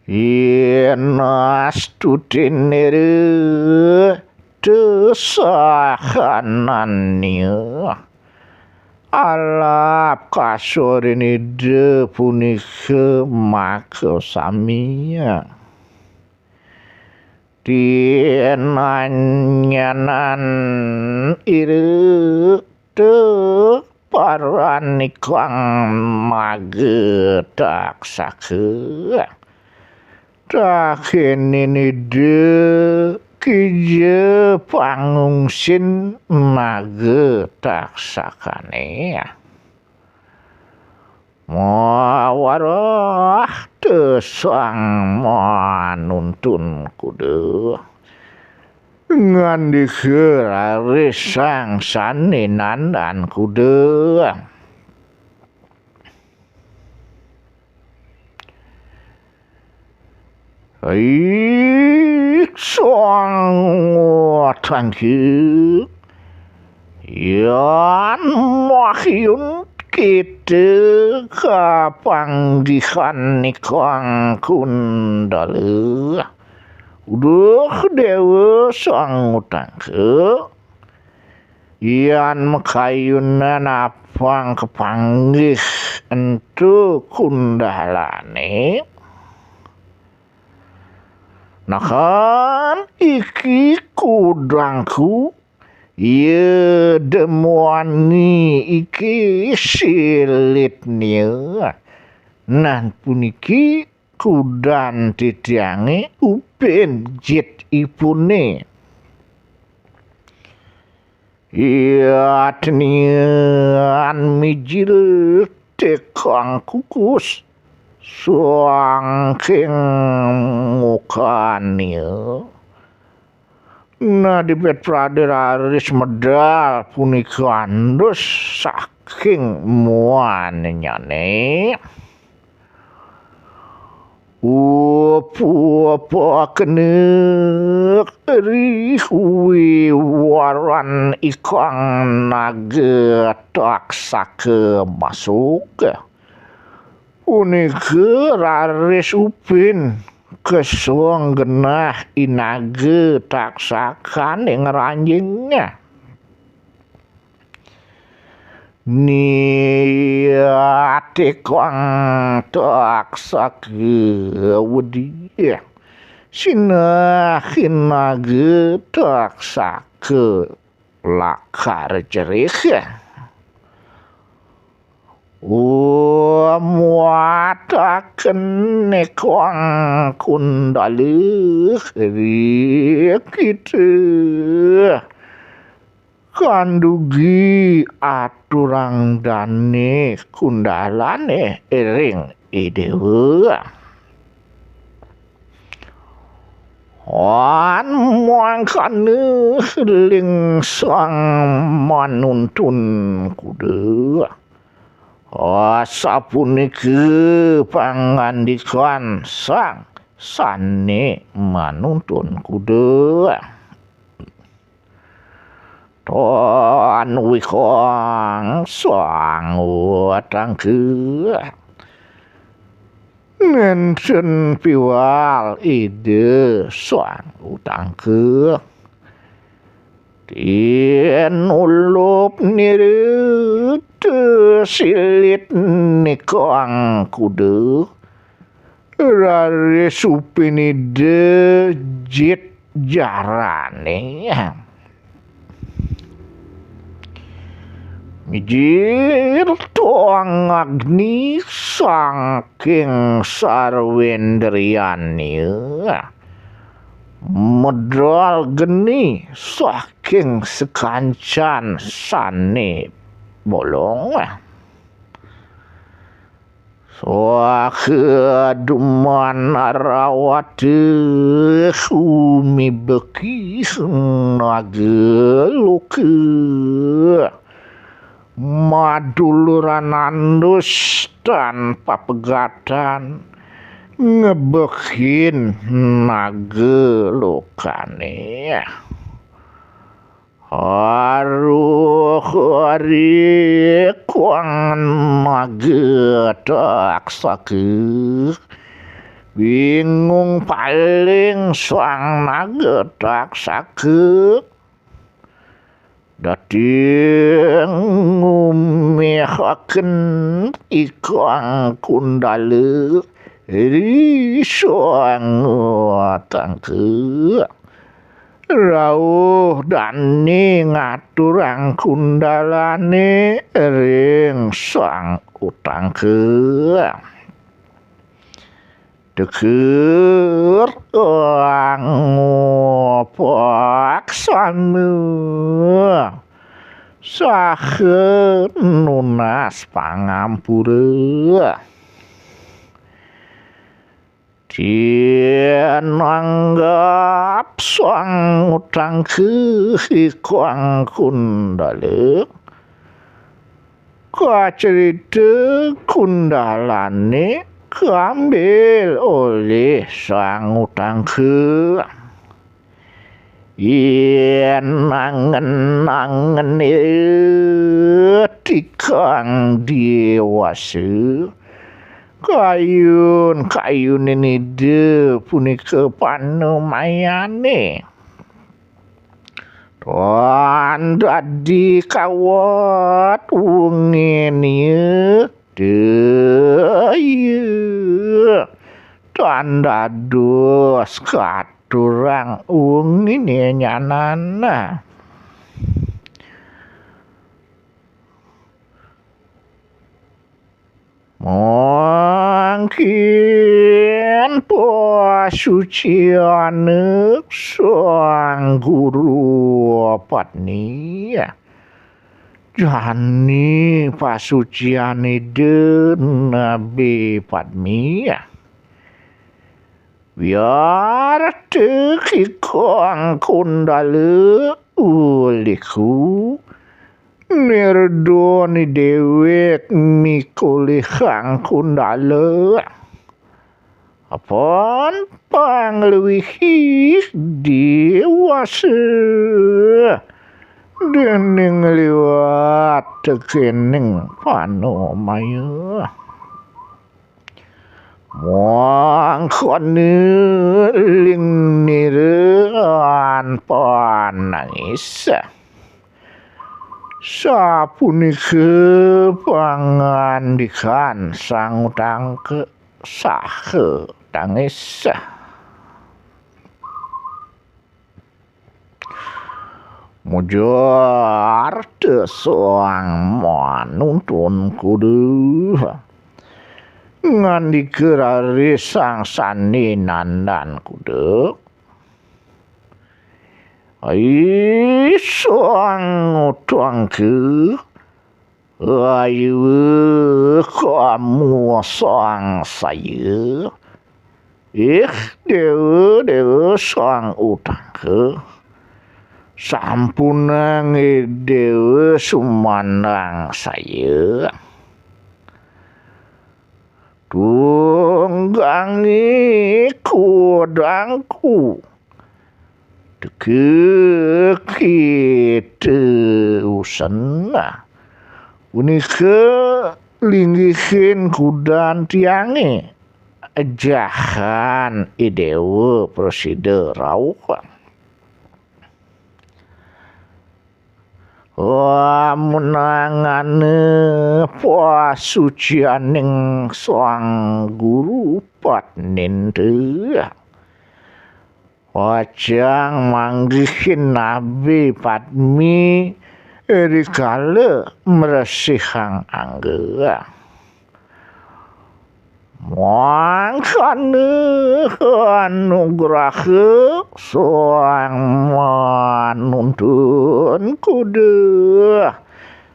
Yén astutin nira tesahananya, alap kasurin Ida punika makasami. Tinanyanan ira te paranikang magetaksaka. Takénin Ida kija pangungsin magetaksakané. Mawarah sang manuntun kuda. Ngandika raris sang sané nandhan kuda. Ih, sang tangkil. Yan mahyun kita kapanggihan ikang Kundala. Uduh Déwa sang utangka. Yan makayunan apang kapanggih ento Kundalané. Nahan iki kudangku, ya demuani iki silitnya. Nah puniki kudan titiangé upin jit ipuné. Iya tenian mijil tekang kukus sangking mukanya. Nah dipet pradé raris medal punika andus saking muannyane. Upu-upu kenek rih wiwaran ikang naga taksaka masuk. Punika raris upin kesung genah inaga taksakane ngranjing. Niatikang taksaka wedi. Sinah kinaga taksaka lakar jerih. Muataken nekang kundalih kita. Kandugi aturang dane kundalane ring idewa. Wan mangkane ling sang manuntun kuda. Asapunika pangandikan sang sane manuntun kuda. Tan wikang sang utangka. Nenten piwal ida sang utangka. Tinulup nirita silit nikang kuda. Raris upinida jit jarane. Mijil toang agni saking sarwendriane. Medal geni saking sekancan sane bolong. Swaha duman rawata sumibeki naga loka. Maduluran andus tanpa pegatan ngebekin naga lokane. Aruh ari kuang naga taksaka. Bingung paling sang naga taksaka. Dadi ngumihaken ikang kundala ri sang utangka. Rauh dane ngaturang kundalane ring sang utangka. Teker angopak sama saha nunas pangampura. Yén nanggap sang utang ké Kang Kundala, kacerita Kundalané kaambil olih sang utang ké. Yén angen-angen tikang déwasa, kayun-kayunin Ida punika panemayané. Tan dadi kawat wenginé, daya. Tan dados katurang wenginé nyanan. Mangkin pasuciané Sang Guru Patni. Jani pasucian Ida Nabi Padmi. Wiarta Kang Kundala uliku, nirdoni déwék mikolihang Kundala. Apan pangluihi déwasa déning liwat tekéning panamaya. Mangkana lingnira panangis. Sapunika pangandikan sang utang ké saha tangis. Mujar ta sang manuntun kuda. Ngandika raris sang sané nandan kuda. Ai sang utang ké, ayu kamu sang saya. Ih, déwa, déwa sang utang ké. Sampunang déwa sumandang saya. Tunggangi kudangku. Teka kita usen. Punika linggihin kudan tiangé. Ejahan I Déwa prasida rauh. Amunangana pasucianing Sang Guru Patninta. Pacang manggihin Nabi Padmi rikala mresihang angga. Mangkana anugraha sang manuntun kuda.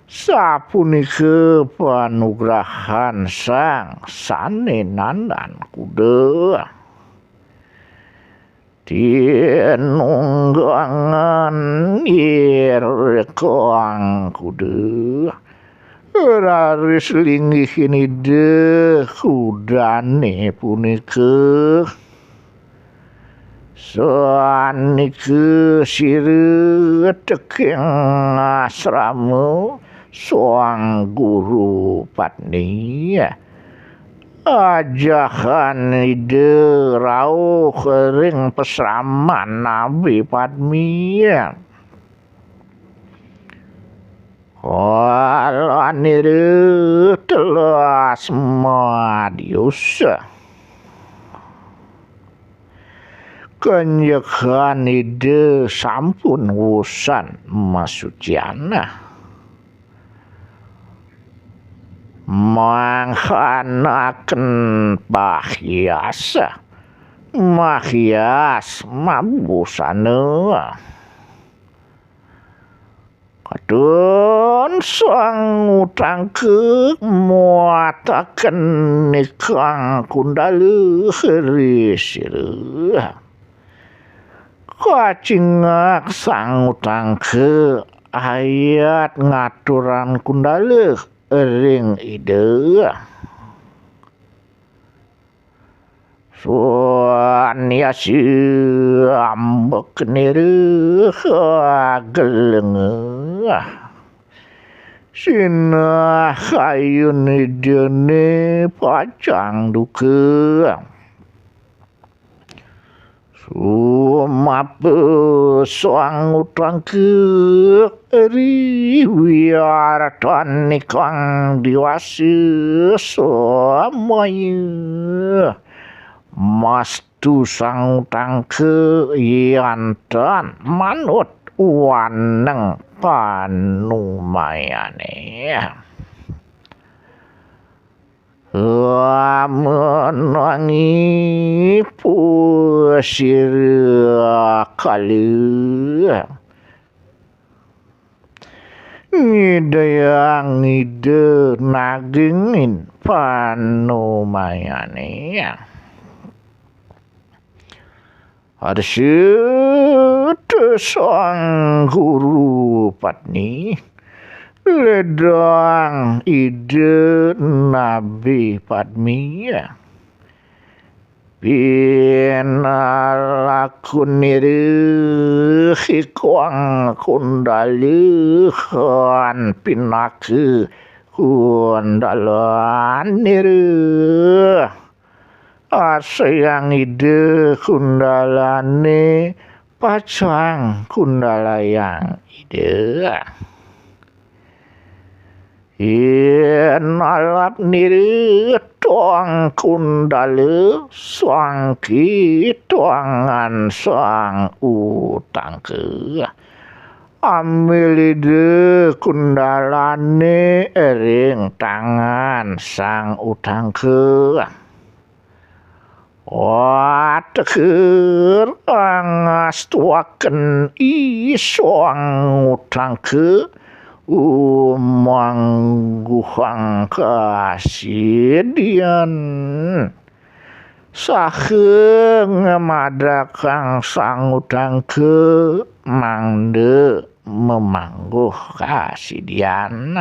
Sapunika panugrahan sang sané nandan kuda. Tinunggangan irikang kuda. Raris linggihin Ida kudané punika. Sanika sira teking asrama Sang Guru Patni. Ajahan Ida rauh ring pasraman Nabi Padmi. Kalanira telas madius. Kenjekan Ida sampun wusan masucian. Mangkanaken pahias, mahias mabusana. Kadun sang utangke muataken nikang kundale ri sira. Kacingak sang utangke ayat ngaturan kundale ring Ida. Sanyasi ambek nira gelenge. Sinah kayun Idane pacang duka. Sumapa sang utangke ri wiartan nikang diwasa samaya. Mastu sang utangke yantan manut waneng panumayane. Lamun wangi pusira kala. Ngidayang Ida nagingin panumayane. Arsita sang guru patni, ledang Ida Nabi Padmi. Pinalakunira hikong kundalihan pinaka kundalanira. Asayang Ida kundalane pacang kundalayang Ida. Yen alap nira tong kundala sangki tangan sang utangka. Ambil Ida kundalane ring tangan sang utangka. Wateker angastuaken isong utangka umangguhang kasidian. Saha ngamadakang sang utangka mangda mamangguh kasidian.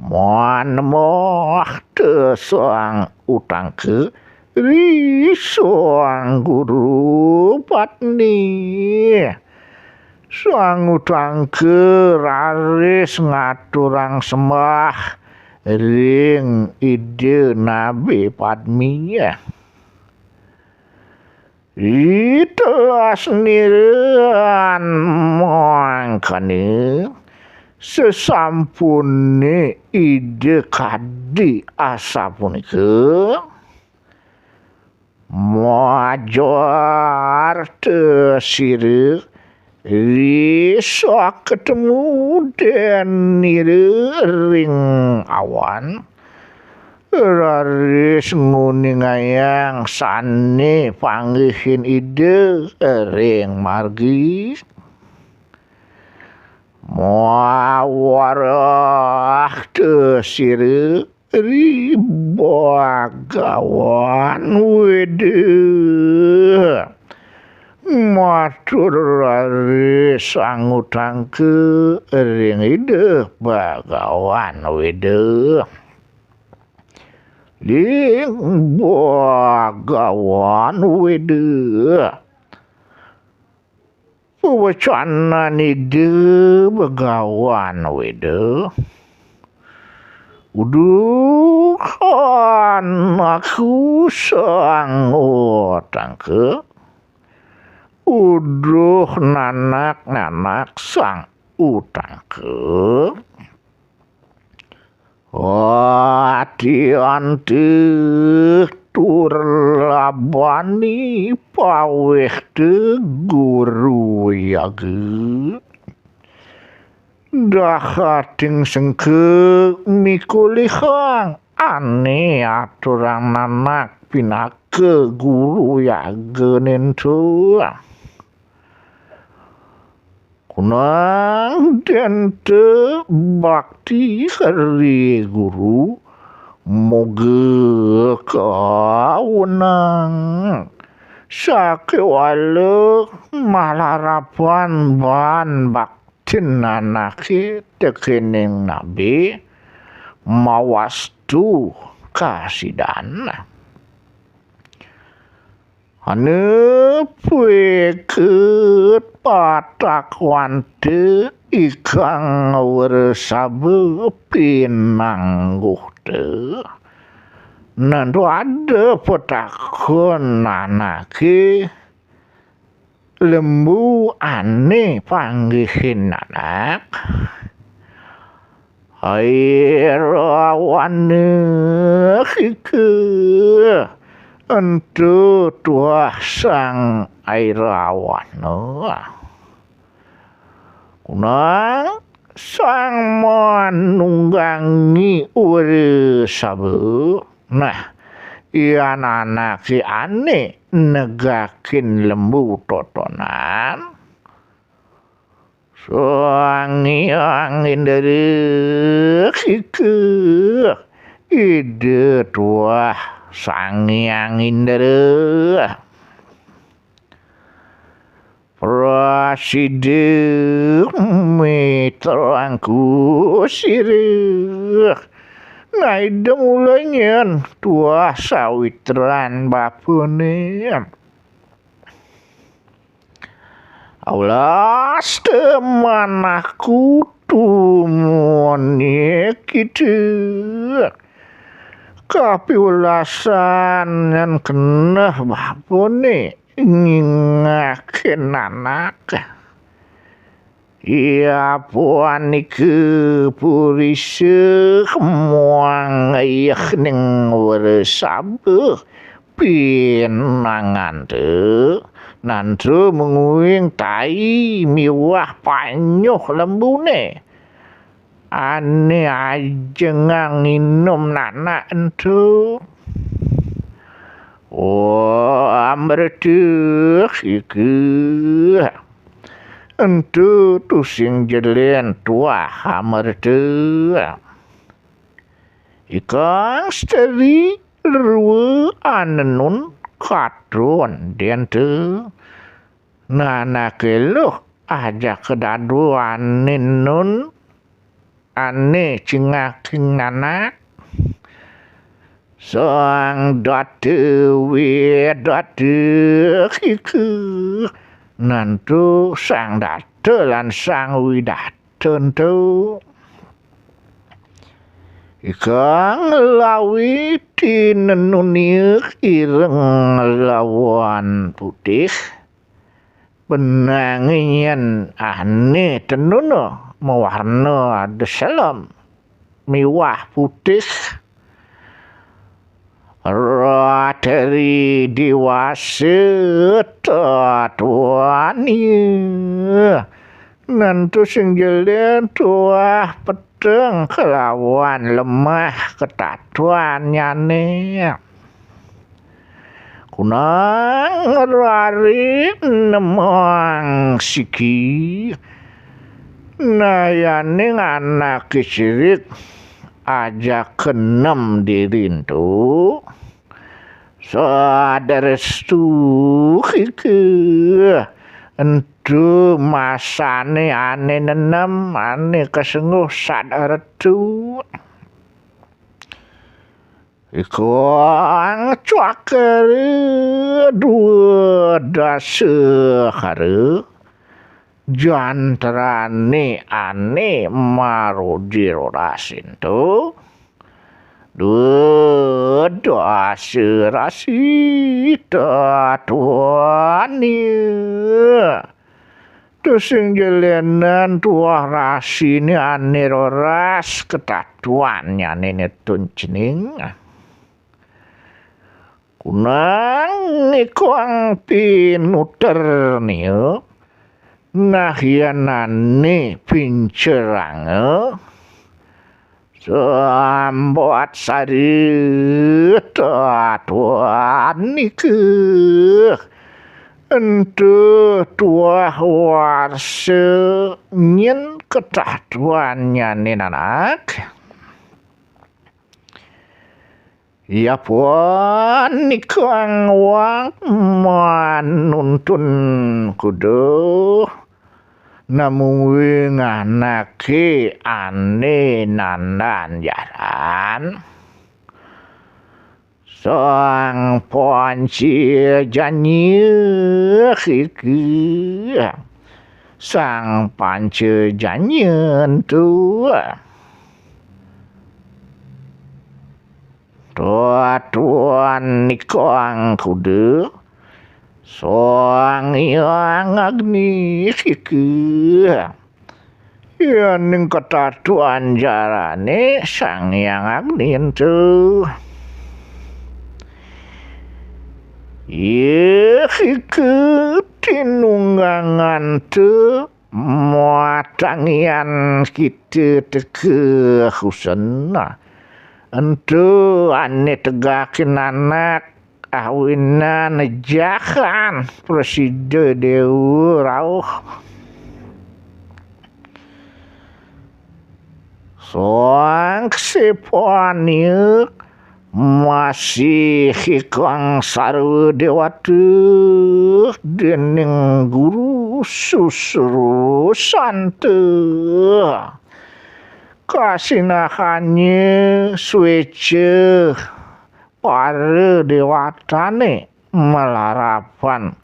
Moh te sang utangka ri sang guru patni. Sang utangka raris ngaturang sembah ring Ida Nabi Padmi. Itelas niran mangkana sesampune Ida kadi asapunika, major te sira Risa katemu denira ring awan, raris nguningayang sane panggihin Ida ring margi. Mawarah te sira ri Bagawan Weda. Matur raris sang utangka ring Ida Bagawan Weda. Ring Bagawan Weda. Pawecanan Ida Bagawan Weda. Uduh anakku sang utangka. Uduh nanak-nanak sang utangka. Ati antih tur labani paweh te guru yaga. Dahating sengke mikulihang ane aturang nanak pinaka guru yaga nento. Kunang dente bakti hari guru, moga kawenang sakewala malarapan ban baktin anake tekening nabi mawastu kasidan. Ane peket patakwante ikang wresaba pinangguhte. Nantu ada patakon anake lembu ane panggihin anak. Airawana kike ento tuah sang airawana. Kunang sang manunggangi wresaba. Nah, yan anake ane negakin lembu totonan. Sang Hyang Indra kike Ida tuah Sang Hyang Indra. Prasida mitrangku sira. Nah, Ida mula nyen tuah sawitran bapane. Alas te manahku tumone kita. Kapiwelasan nyen keneh bapane nyingakin anak. Iya punika purisa muang ayah ning wresaba pinanganta nantu menguing tai miwah panyuh lembune. Ane ajengang nginum nanak ento. Oh, amreta ike. Ento tusing jelen tuah amreta. Ikang steri rua anenun katon dente. Nanake luh ajaka dadu ane nun ane cingaking nanak. Sang data widata kike. Nantu sang data lan sang widata ento. Ikang lawi tinenunia ireng lawan putih. Benang nyen ane tenuna mawarna deselem miwah putih. Ratri diwasa tatuani. Nantu sing jelen tuah peteng kelawan lemah ketatuannyane. Kunang rari nemang siki. Nayaning anake sirik ajaka nem diri ento. Sadarestu kike. Ento masane ane nenem, ane kasengguh sadarestu. Ikang cakra dua dasa hara, jantrane ane maroji roras ento. Dua dasa rasi tatuani. Tusing jelenan tuah rasine ane roras ketatuannyane netun cening. Kunang ikang pinuternia, nah yan ane pinceranga, sambat sari tatuan nika. Ento tuah warsa nyen ketah tuannyane nanak. Yapun nikang wang manuntun kuda, namung nganake ane nandan jaran. Sang panca janya kiki. Sang panca janya tu. Tuan nikang kuda. Sang Hyang Agni kiki. Yaning ketatuan jarane Sang Hyang Agni ento. Ye kike tinunggangan te matangian kita teka husen. Ento ane tegakin anak awinan jahan prasida dewa rauh. Sang Ksepania masih ikang sarwa dewata dening guru susrusanta. Kasinahane sweca para dewatane malarapan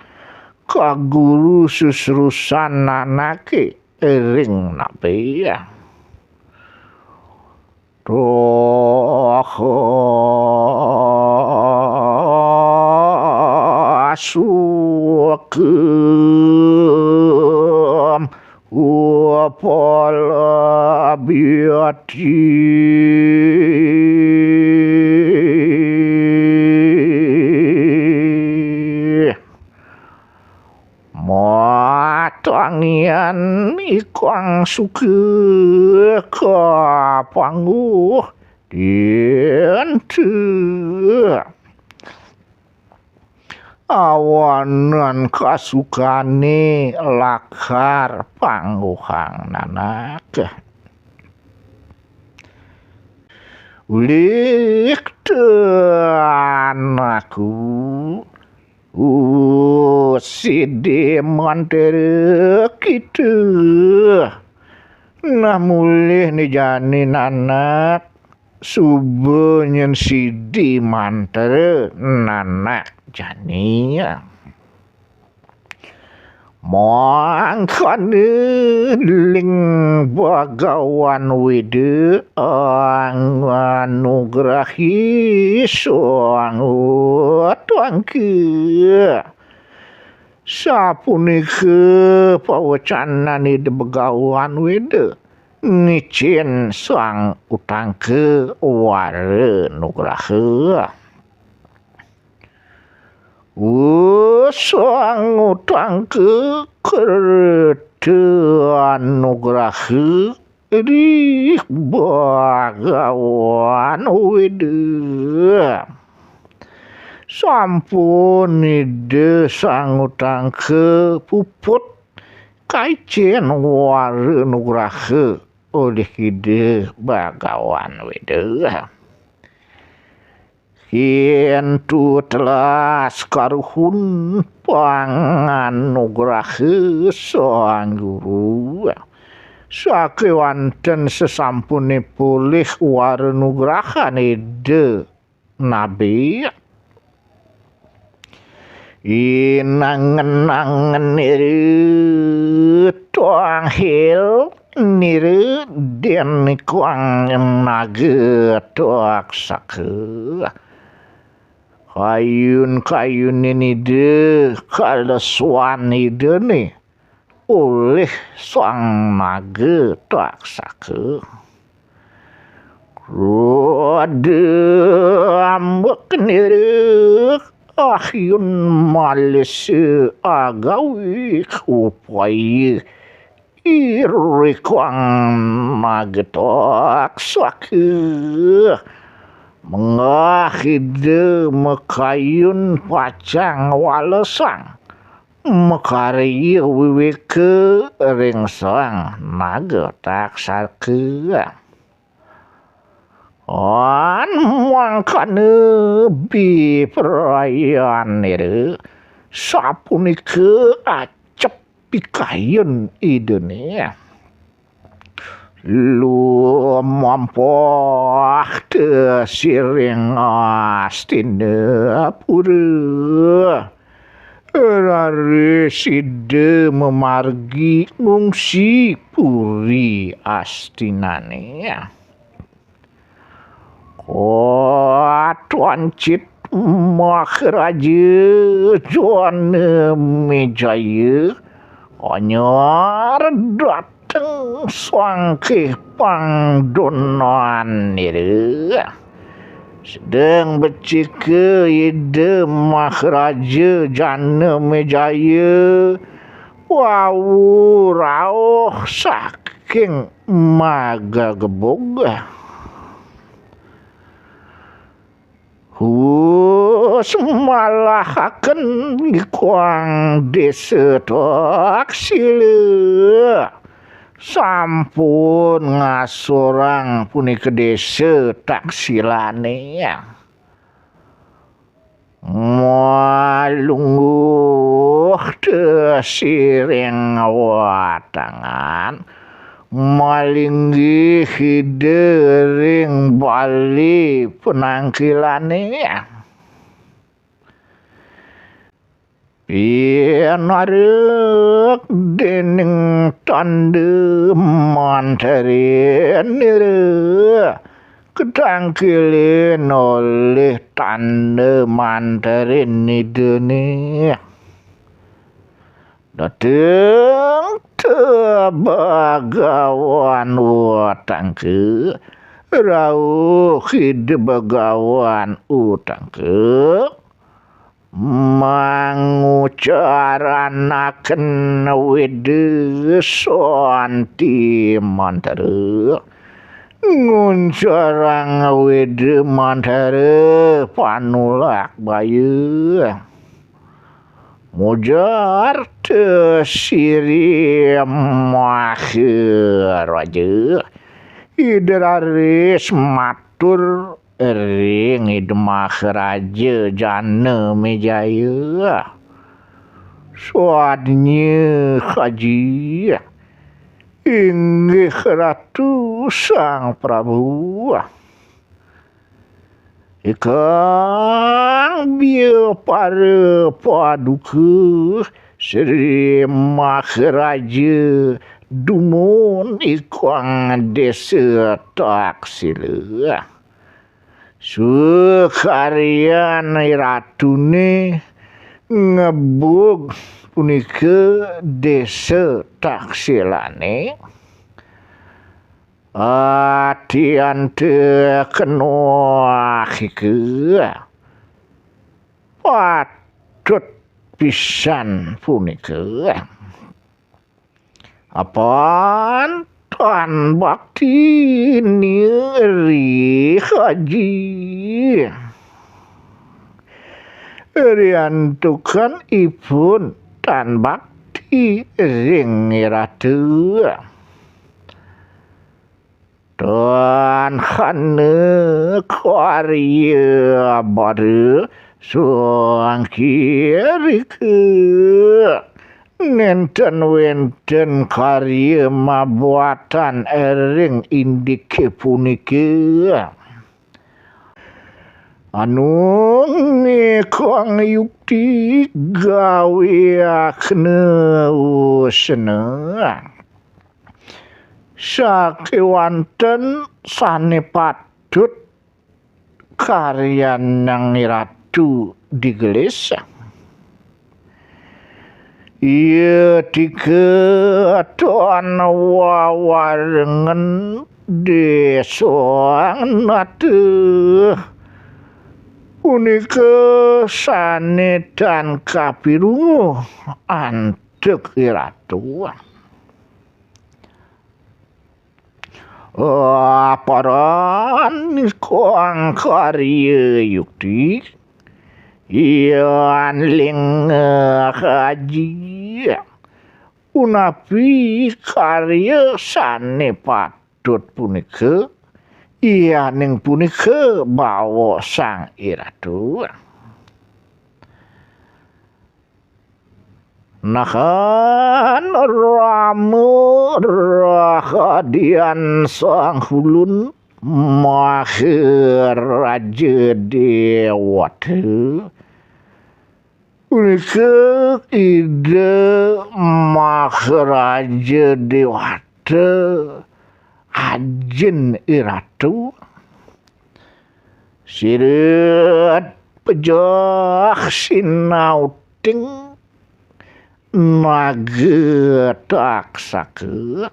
ka guru susrusan anake ring nabe. Toh sukem upalabyati. Matangian ikang suka ka pangguh dintu. Awanan kasukane lakar pangguhang nanak. Ulik te anakku, usidi mantere kita. Nah, mulih ni jani nanak, suba nyen sidi mantra nanak jani. Mangkane ling Bagawan Weda nganugrahi sang utangka. Sapunika pawecanan Ida Bagawan Weda ngicen sang utangka wara nugraha. Usang utangka kerta anugraha ring Bagawan Weda. Sampun Ida sang utangka puput kaicen wara nugraha olih Ida Bagawan Weda. Kintu telas karuhun panganugraha sang guru. Sakewanten sesampune polih wara nugrahan Ida nabe. Inangen-angen nira tanghil nira den ikang naga taksaka. Kayun-kayune nida kalesuan nidane olih sang naga taksaka. Rada ambek nira ayun malisa agawi upaya irikang naga taksaka. Menggah ida makayun pacang walesang. makarya wiwika ring sang naga taksaka. An mangkana biprayanira sapunika acep pikayun Idane. Lumampah ta siring Astinapura, raris Ida mamargi ngungsi puri Astinane. Katuancit Maharaja Janamejaya anyar dateng sangkih pangdonanira. Sedeng becika Ida Maharaja Janamejaya wau rauh saking magagebug. Hus malahaken ikuang desa Taksila. Sampun ngasorang punika desa Taksilane. Malungguh ta siring watangan, malinggih Ida ring bale penangkilane. Pinarek dening tanda mantaranira, katangkilin olih tanda mantaran Idane. Dateng ta Bagawan Utangka, rauh Ida Bagawan Utangka mangucaranaken Weda Santi Mantara, nguncarang Weda Mantara panulak baya. Mujar ta siri Maharaja, Ida raris matur ring Ida Maharaja Janamejaya. Swadnya Aji. Inggih Ratu Sang Prabu. Ikang bia para paduka Sri Maharaja dumun ikang desa Taksila. Sukaryan iratune ngebug punika desa Taksilane. Atianta kenuah ika patut pisan punika. Apan tan bakti niri Aji. Riantukan ipun tan bakti ring iratu. Tan hana karya bara sangkirika. Nenten wenten karya mabuatan ring indike punika. Anu ngekang yukti gawe akna usna. Sakewanten sane patut karyanang iratu digelis. Iya tika tan wawarengen desang nata. Punika sane tan kapirungu antuk iratu. Aparan kang karya yukti, Yan linggih aji, punapi karya sané patut punika? Yaning punika bawa Sang Iratu. Nahan Rama Rahadian Sang Hulun Maharaja Dewata. Punika Ida Maharaja Dewata, ajin Iratu. Sira pejah sinauting naga taksaka.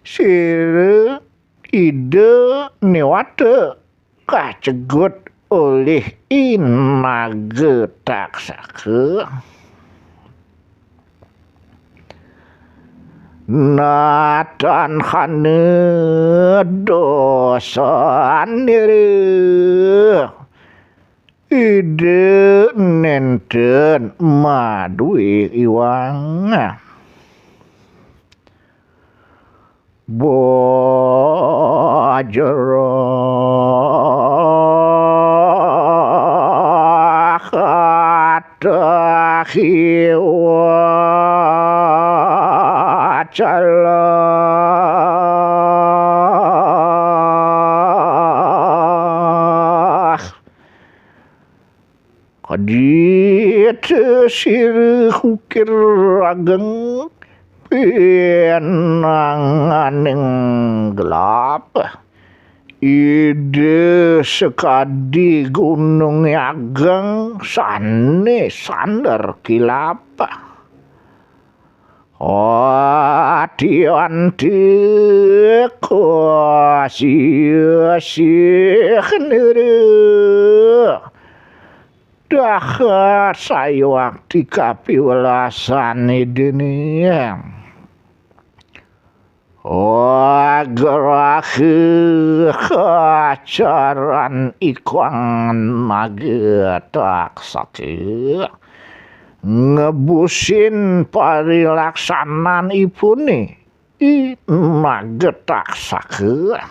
Sira Ida Dewata kacegut olih I Naga Taksaka. Natan hana dosa nira. Ida nénten madué iwang. Bajra katahiwa calah. Kadita sira ukir ageng pinanganing gelap. Ida sakadi gunung ageng sané sandar kilap. Atiantika sisih nira. Dahat sayuakti kapiwelasan Idané. Agraha kacaran I Kang Naga Taksaka. Ngebusin parilaksanan ipuné I Naga Taksaka.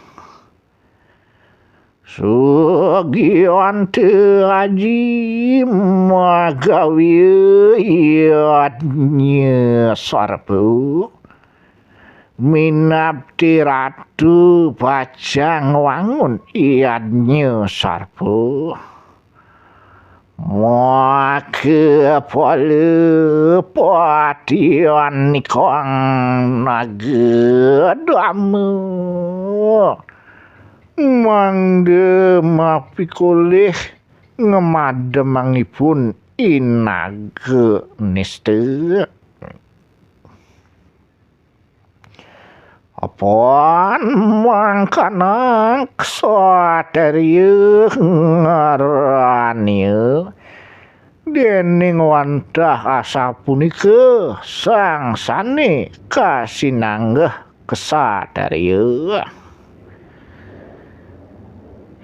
Sugiwanta aji magawi yadnya sarpa. Minabdi ratu pacang wangun yadnya sarpa. Maka pala patian I Kang Naga Dama mangda mapikolih ngamademang ipun I Naga Nista. Apan mangkana ksatria ngarania, déning wantah asapunika sang sané kasinanggeh ksatria.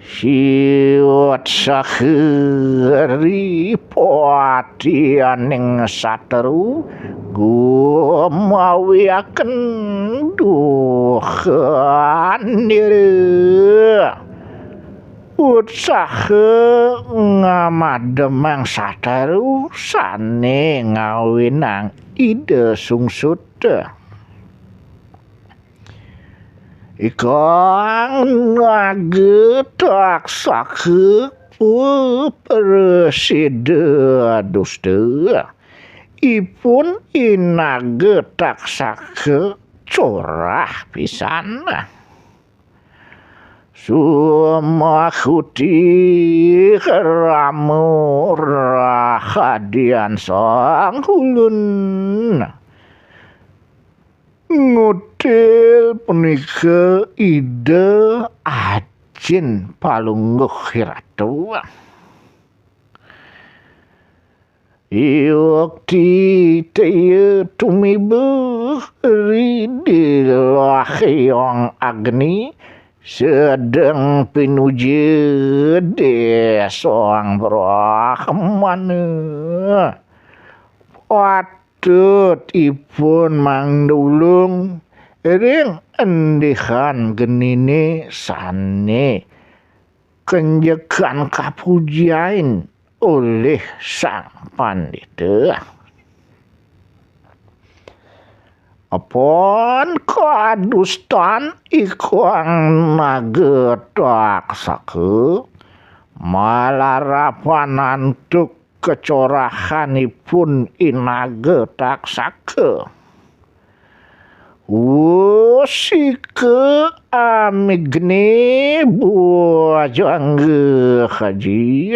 Siwat sakeri patianing satru gumawiaken duhan nira. Utsaha ngamademang satru sané ngawinang Ida Sungsuta. I Kang Naga Taksaka prasida dusta. Ipun I Naga Taksaka corah pisan. Sumahuti Rama Rahadian Sang Hulun. Ngutil punika Ida Ajin Palungguh Iratu. Yukti taya tumibuh ri dilahyong agni, Sedeng pinuji déh Sang Brahmana. Patut ipun mangdulung ring endihan geniné sané kenjekan kapujiain olih Sang Pandita. Apan kadustan ikang Naga Taksaka, malarapan antuk kacorahanipun i Naga Taksaka. Usika amigné bujangga haji.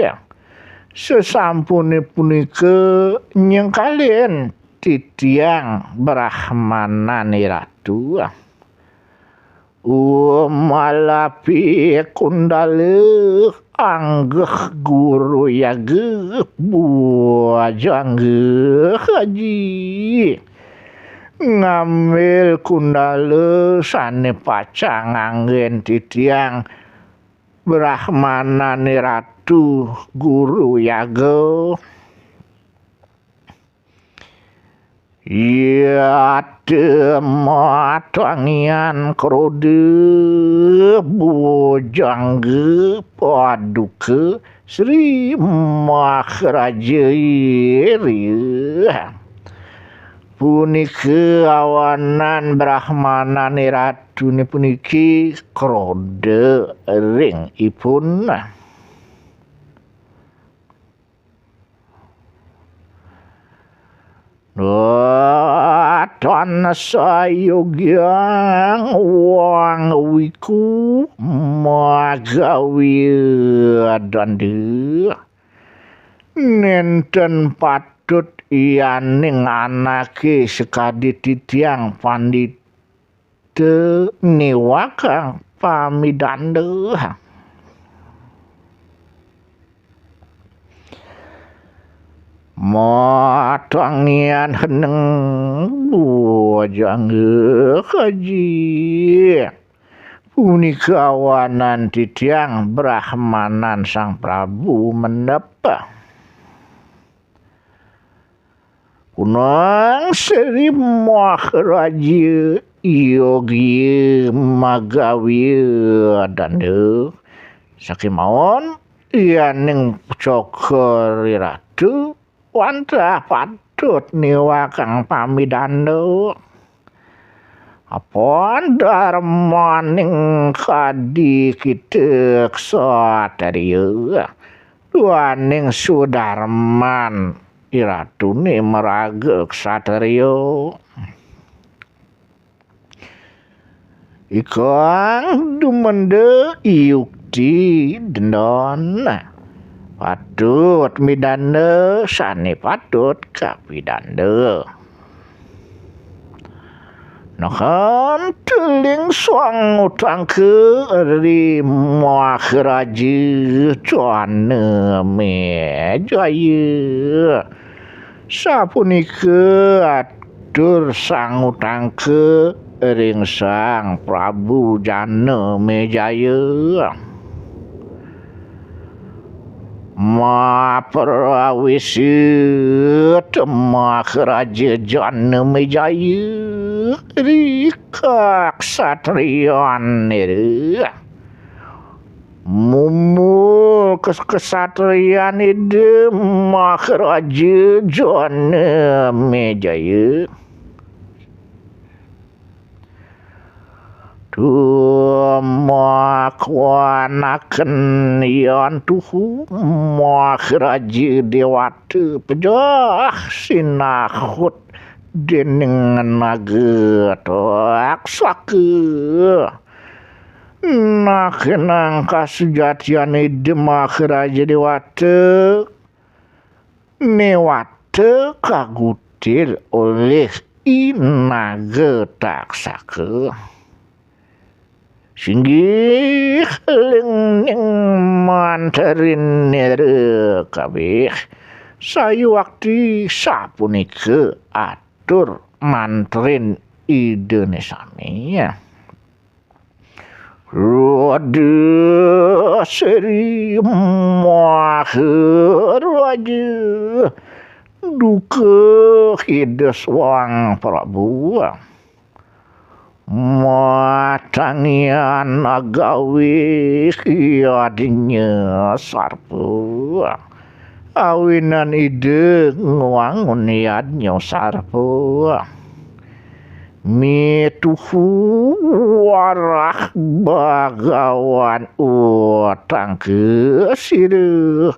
Sasampuné punika nyengkalin titiang Brahmanan Ratu. Umalapi Kundala anggeh guru yaga bujangga haji. Ngambil Kundala sané pacang nganggén titiang Brahmanan Ratu guru yaga. Yata matangian kroda bujangga paduka Sri Maharaja ira. Punika awanan Brahmanan Ratuné puniki kroda ring ipun. Tan sayogyang wang wiku magawi danda. Nénten patut yaning anaké sakadi titiang pandita niwakang pamidanda. Matangian heneng bujangga haji. Punika awanan titiang Brahmanan Sang Prabu Mendep. Kunang Sri Maharaja yogya magawi danda. Sakémaon yaning cokor ratu wantah patut niwakang pamidanda. Apan darmaning kadi kita ksatria, duaning sudarman iratuné maraga ksatria. Ikang dumenda yukti dendon. Patut midanda sané patut kapidanda. Nahan teling suang utangka ri Maharaja Janamejaya. Sapunika atur sang utangka ring Sang Prabu Janamejaya. Maprawisit Maharaja Janamejaya ri kaksatriyanira. Mumul kes-, kesatriyan Ida Maharaja Janamejaya. Tumakwanaken yan tuhu Maharaja Dewata pejah sinahut dening naga taksaka. Nah, kenang kasujatian Ida Maharaja Dewata, newata kagutil olih i naga taksaka. Singgih lingning mantrin nira kabeh, sayuwakti sapunika atur mantrin Idane sami. Rada Sri Maharaja, duka Ida Sang Prabu. Matangian agawi yadnya sarpa. Awinan Ida ngwangun yadnya sarpa. Mituhu warah Bagawan utangka sira.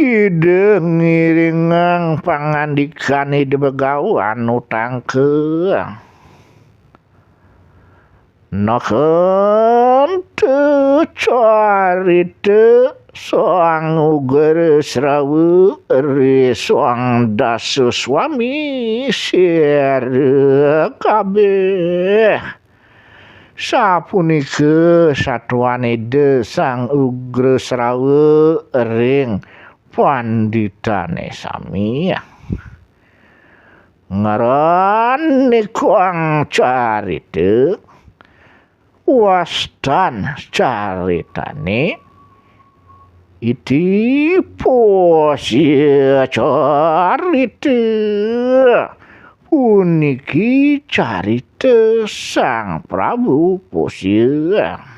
Ida ngiringang pangandikan Ida Bagawan utangka. Nakanta carita Sang Ugra Srawa ri Sang Dasa Swami sira kabeh. Sapunika satuan Ida Sang Ugra Srawa ring panditane sami. Ngranipun carita, wastan caritane, iti pasya carita. Puniki carita Sang Prabu Pasya.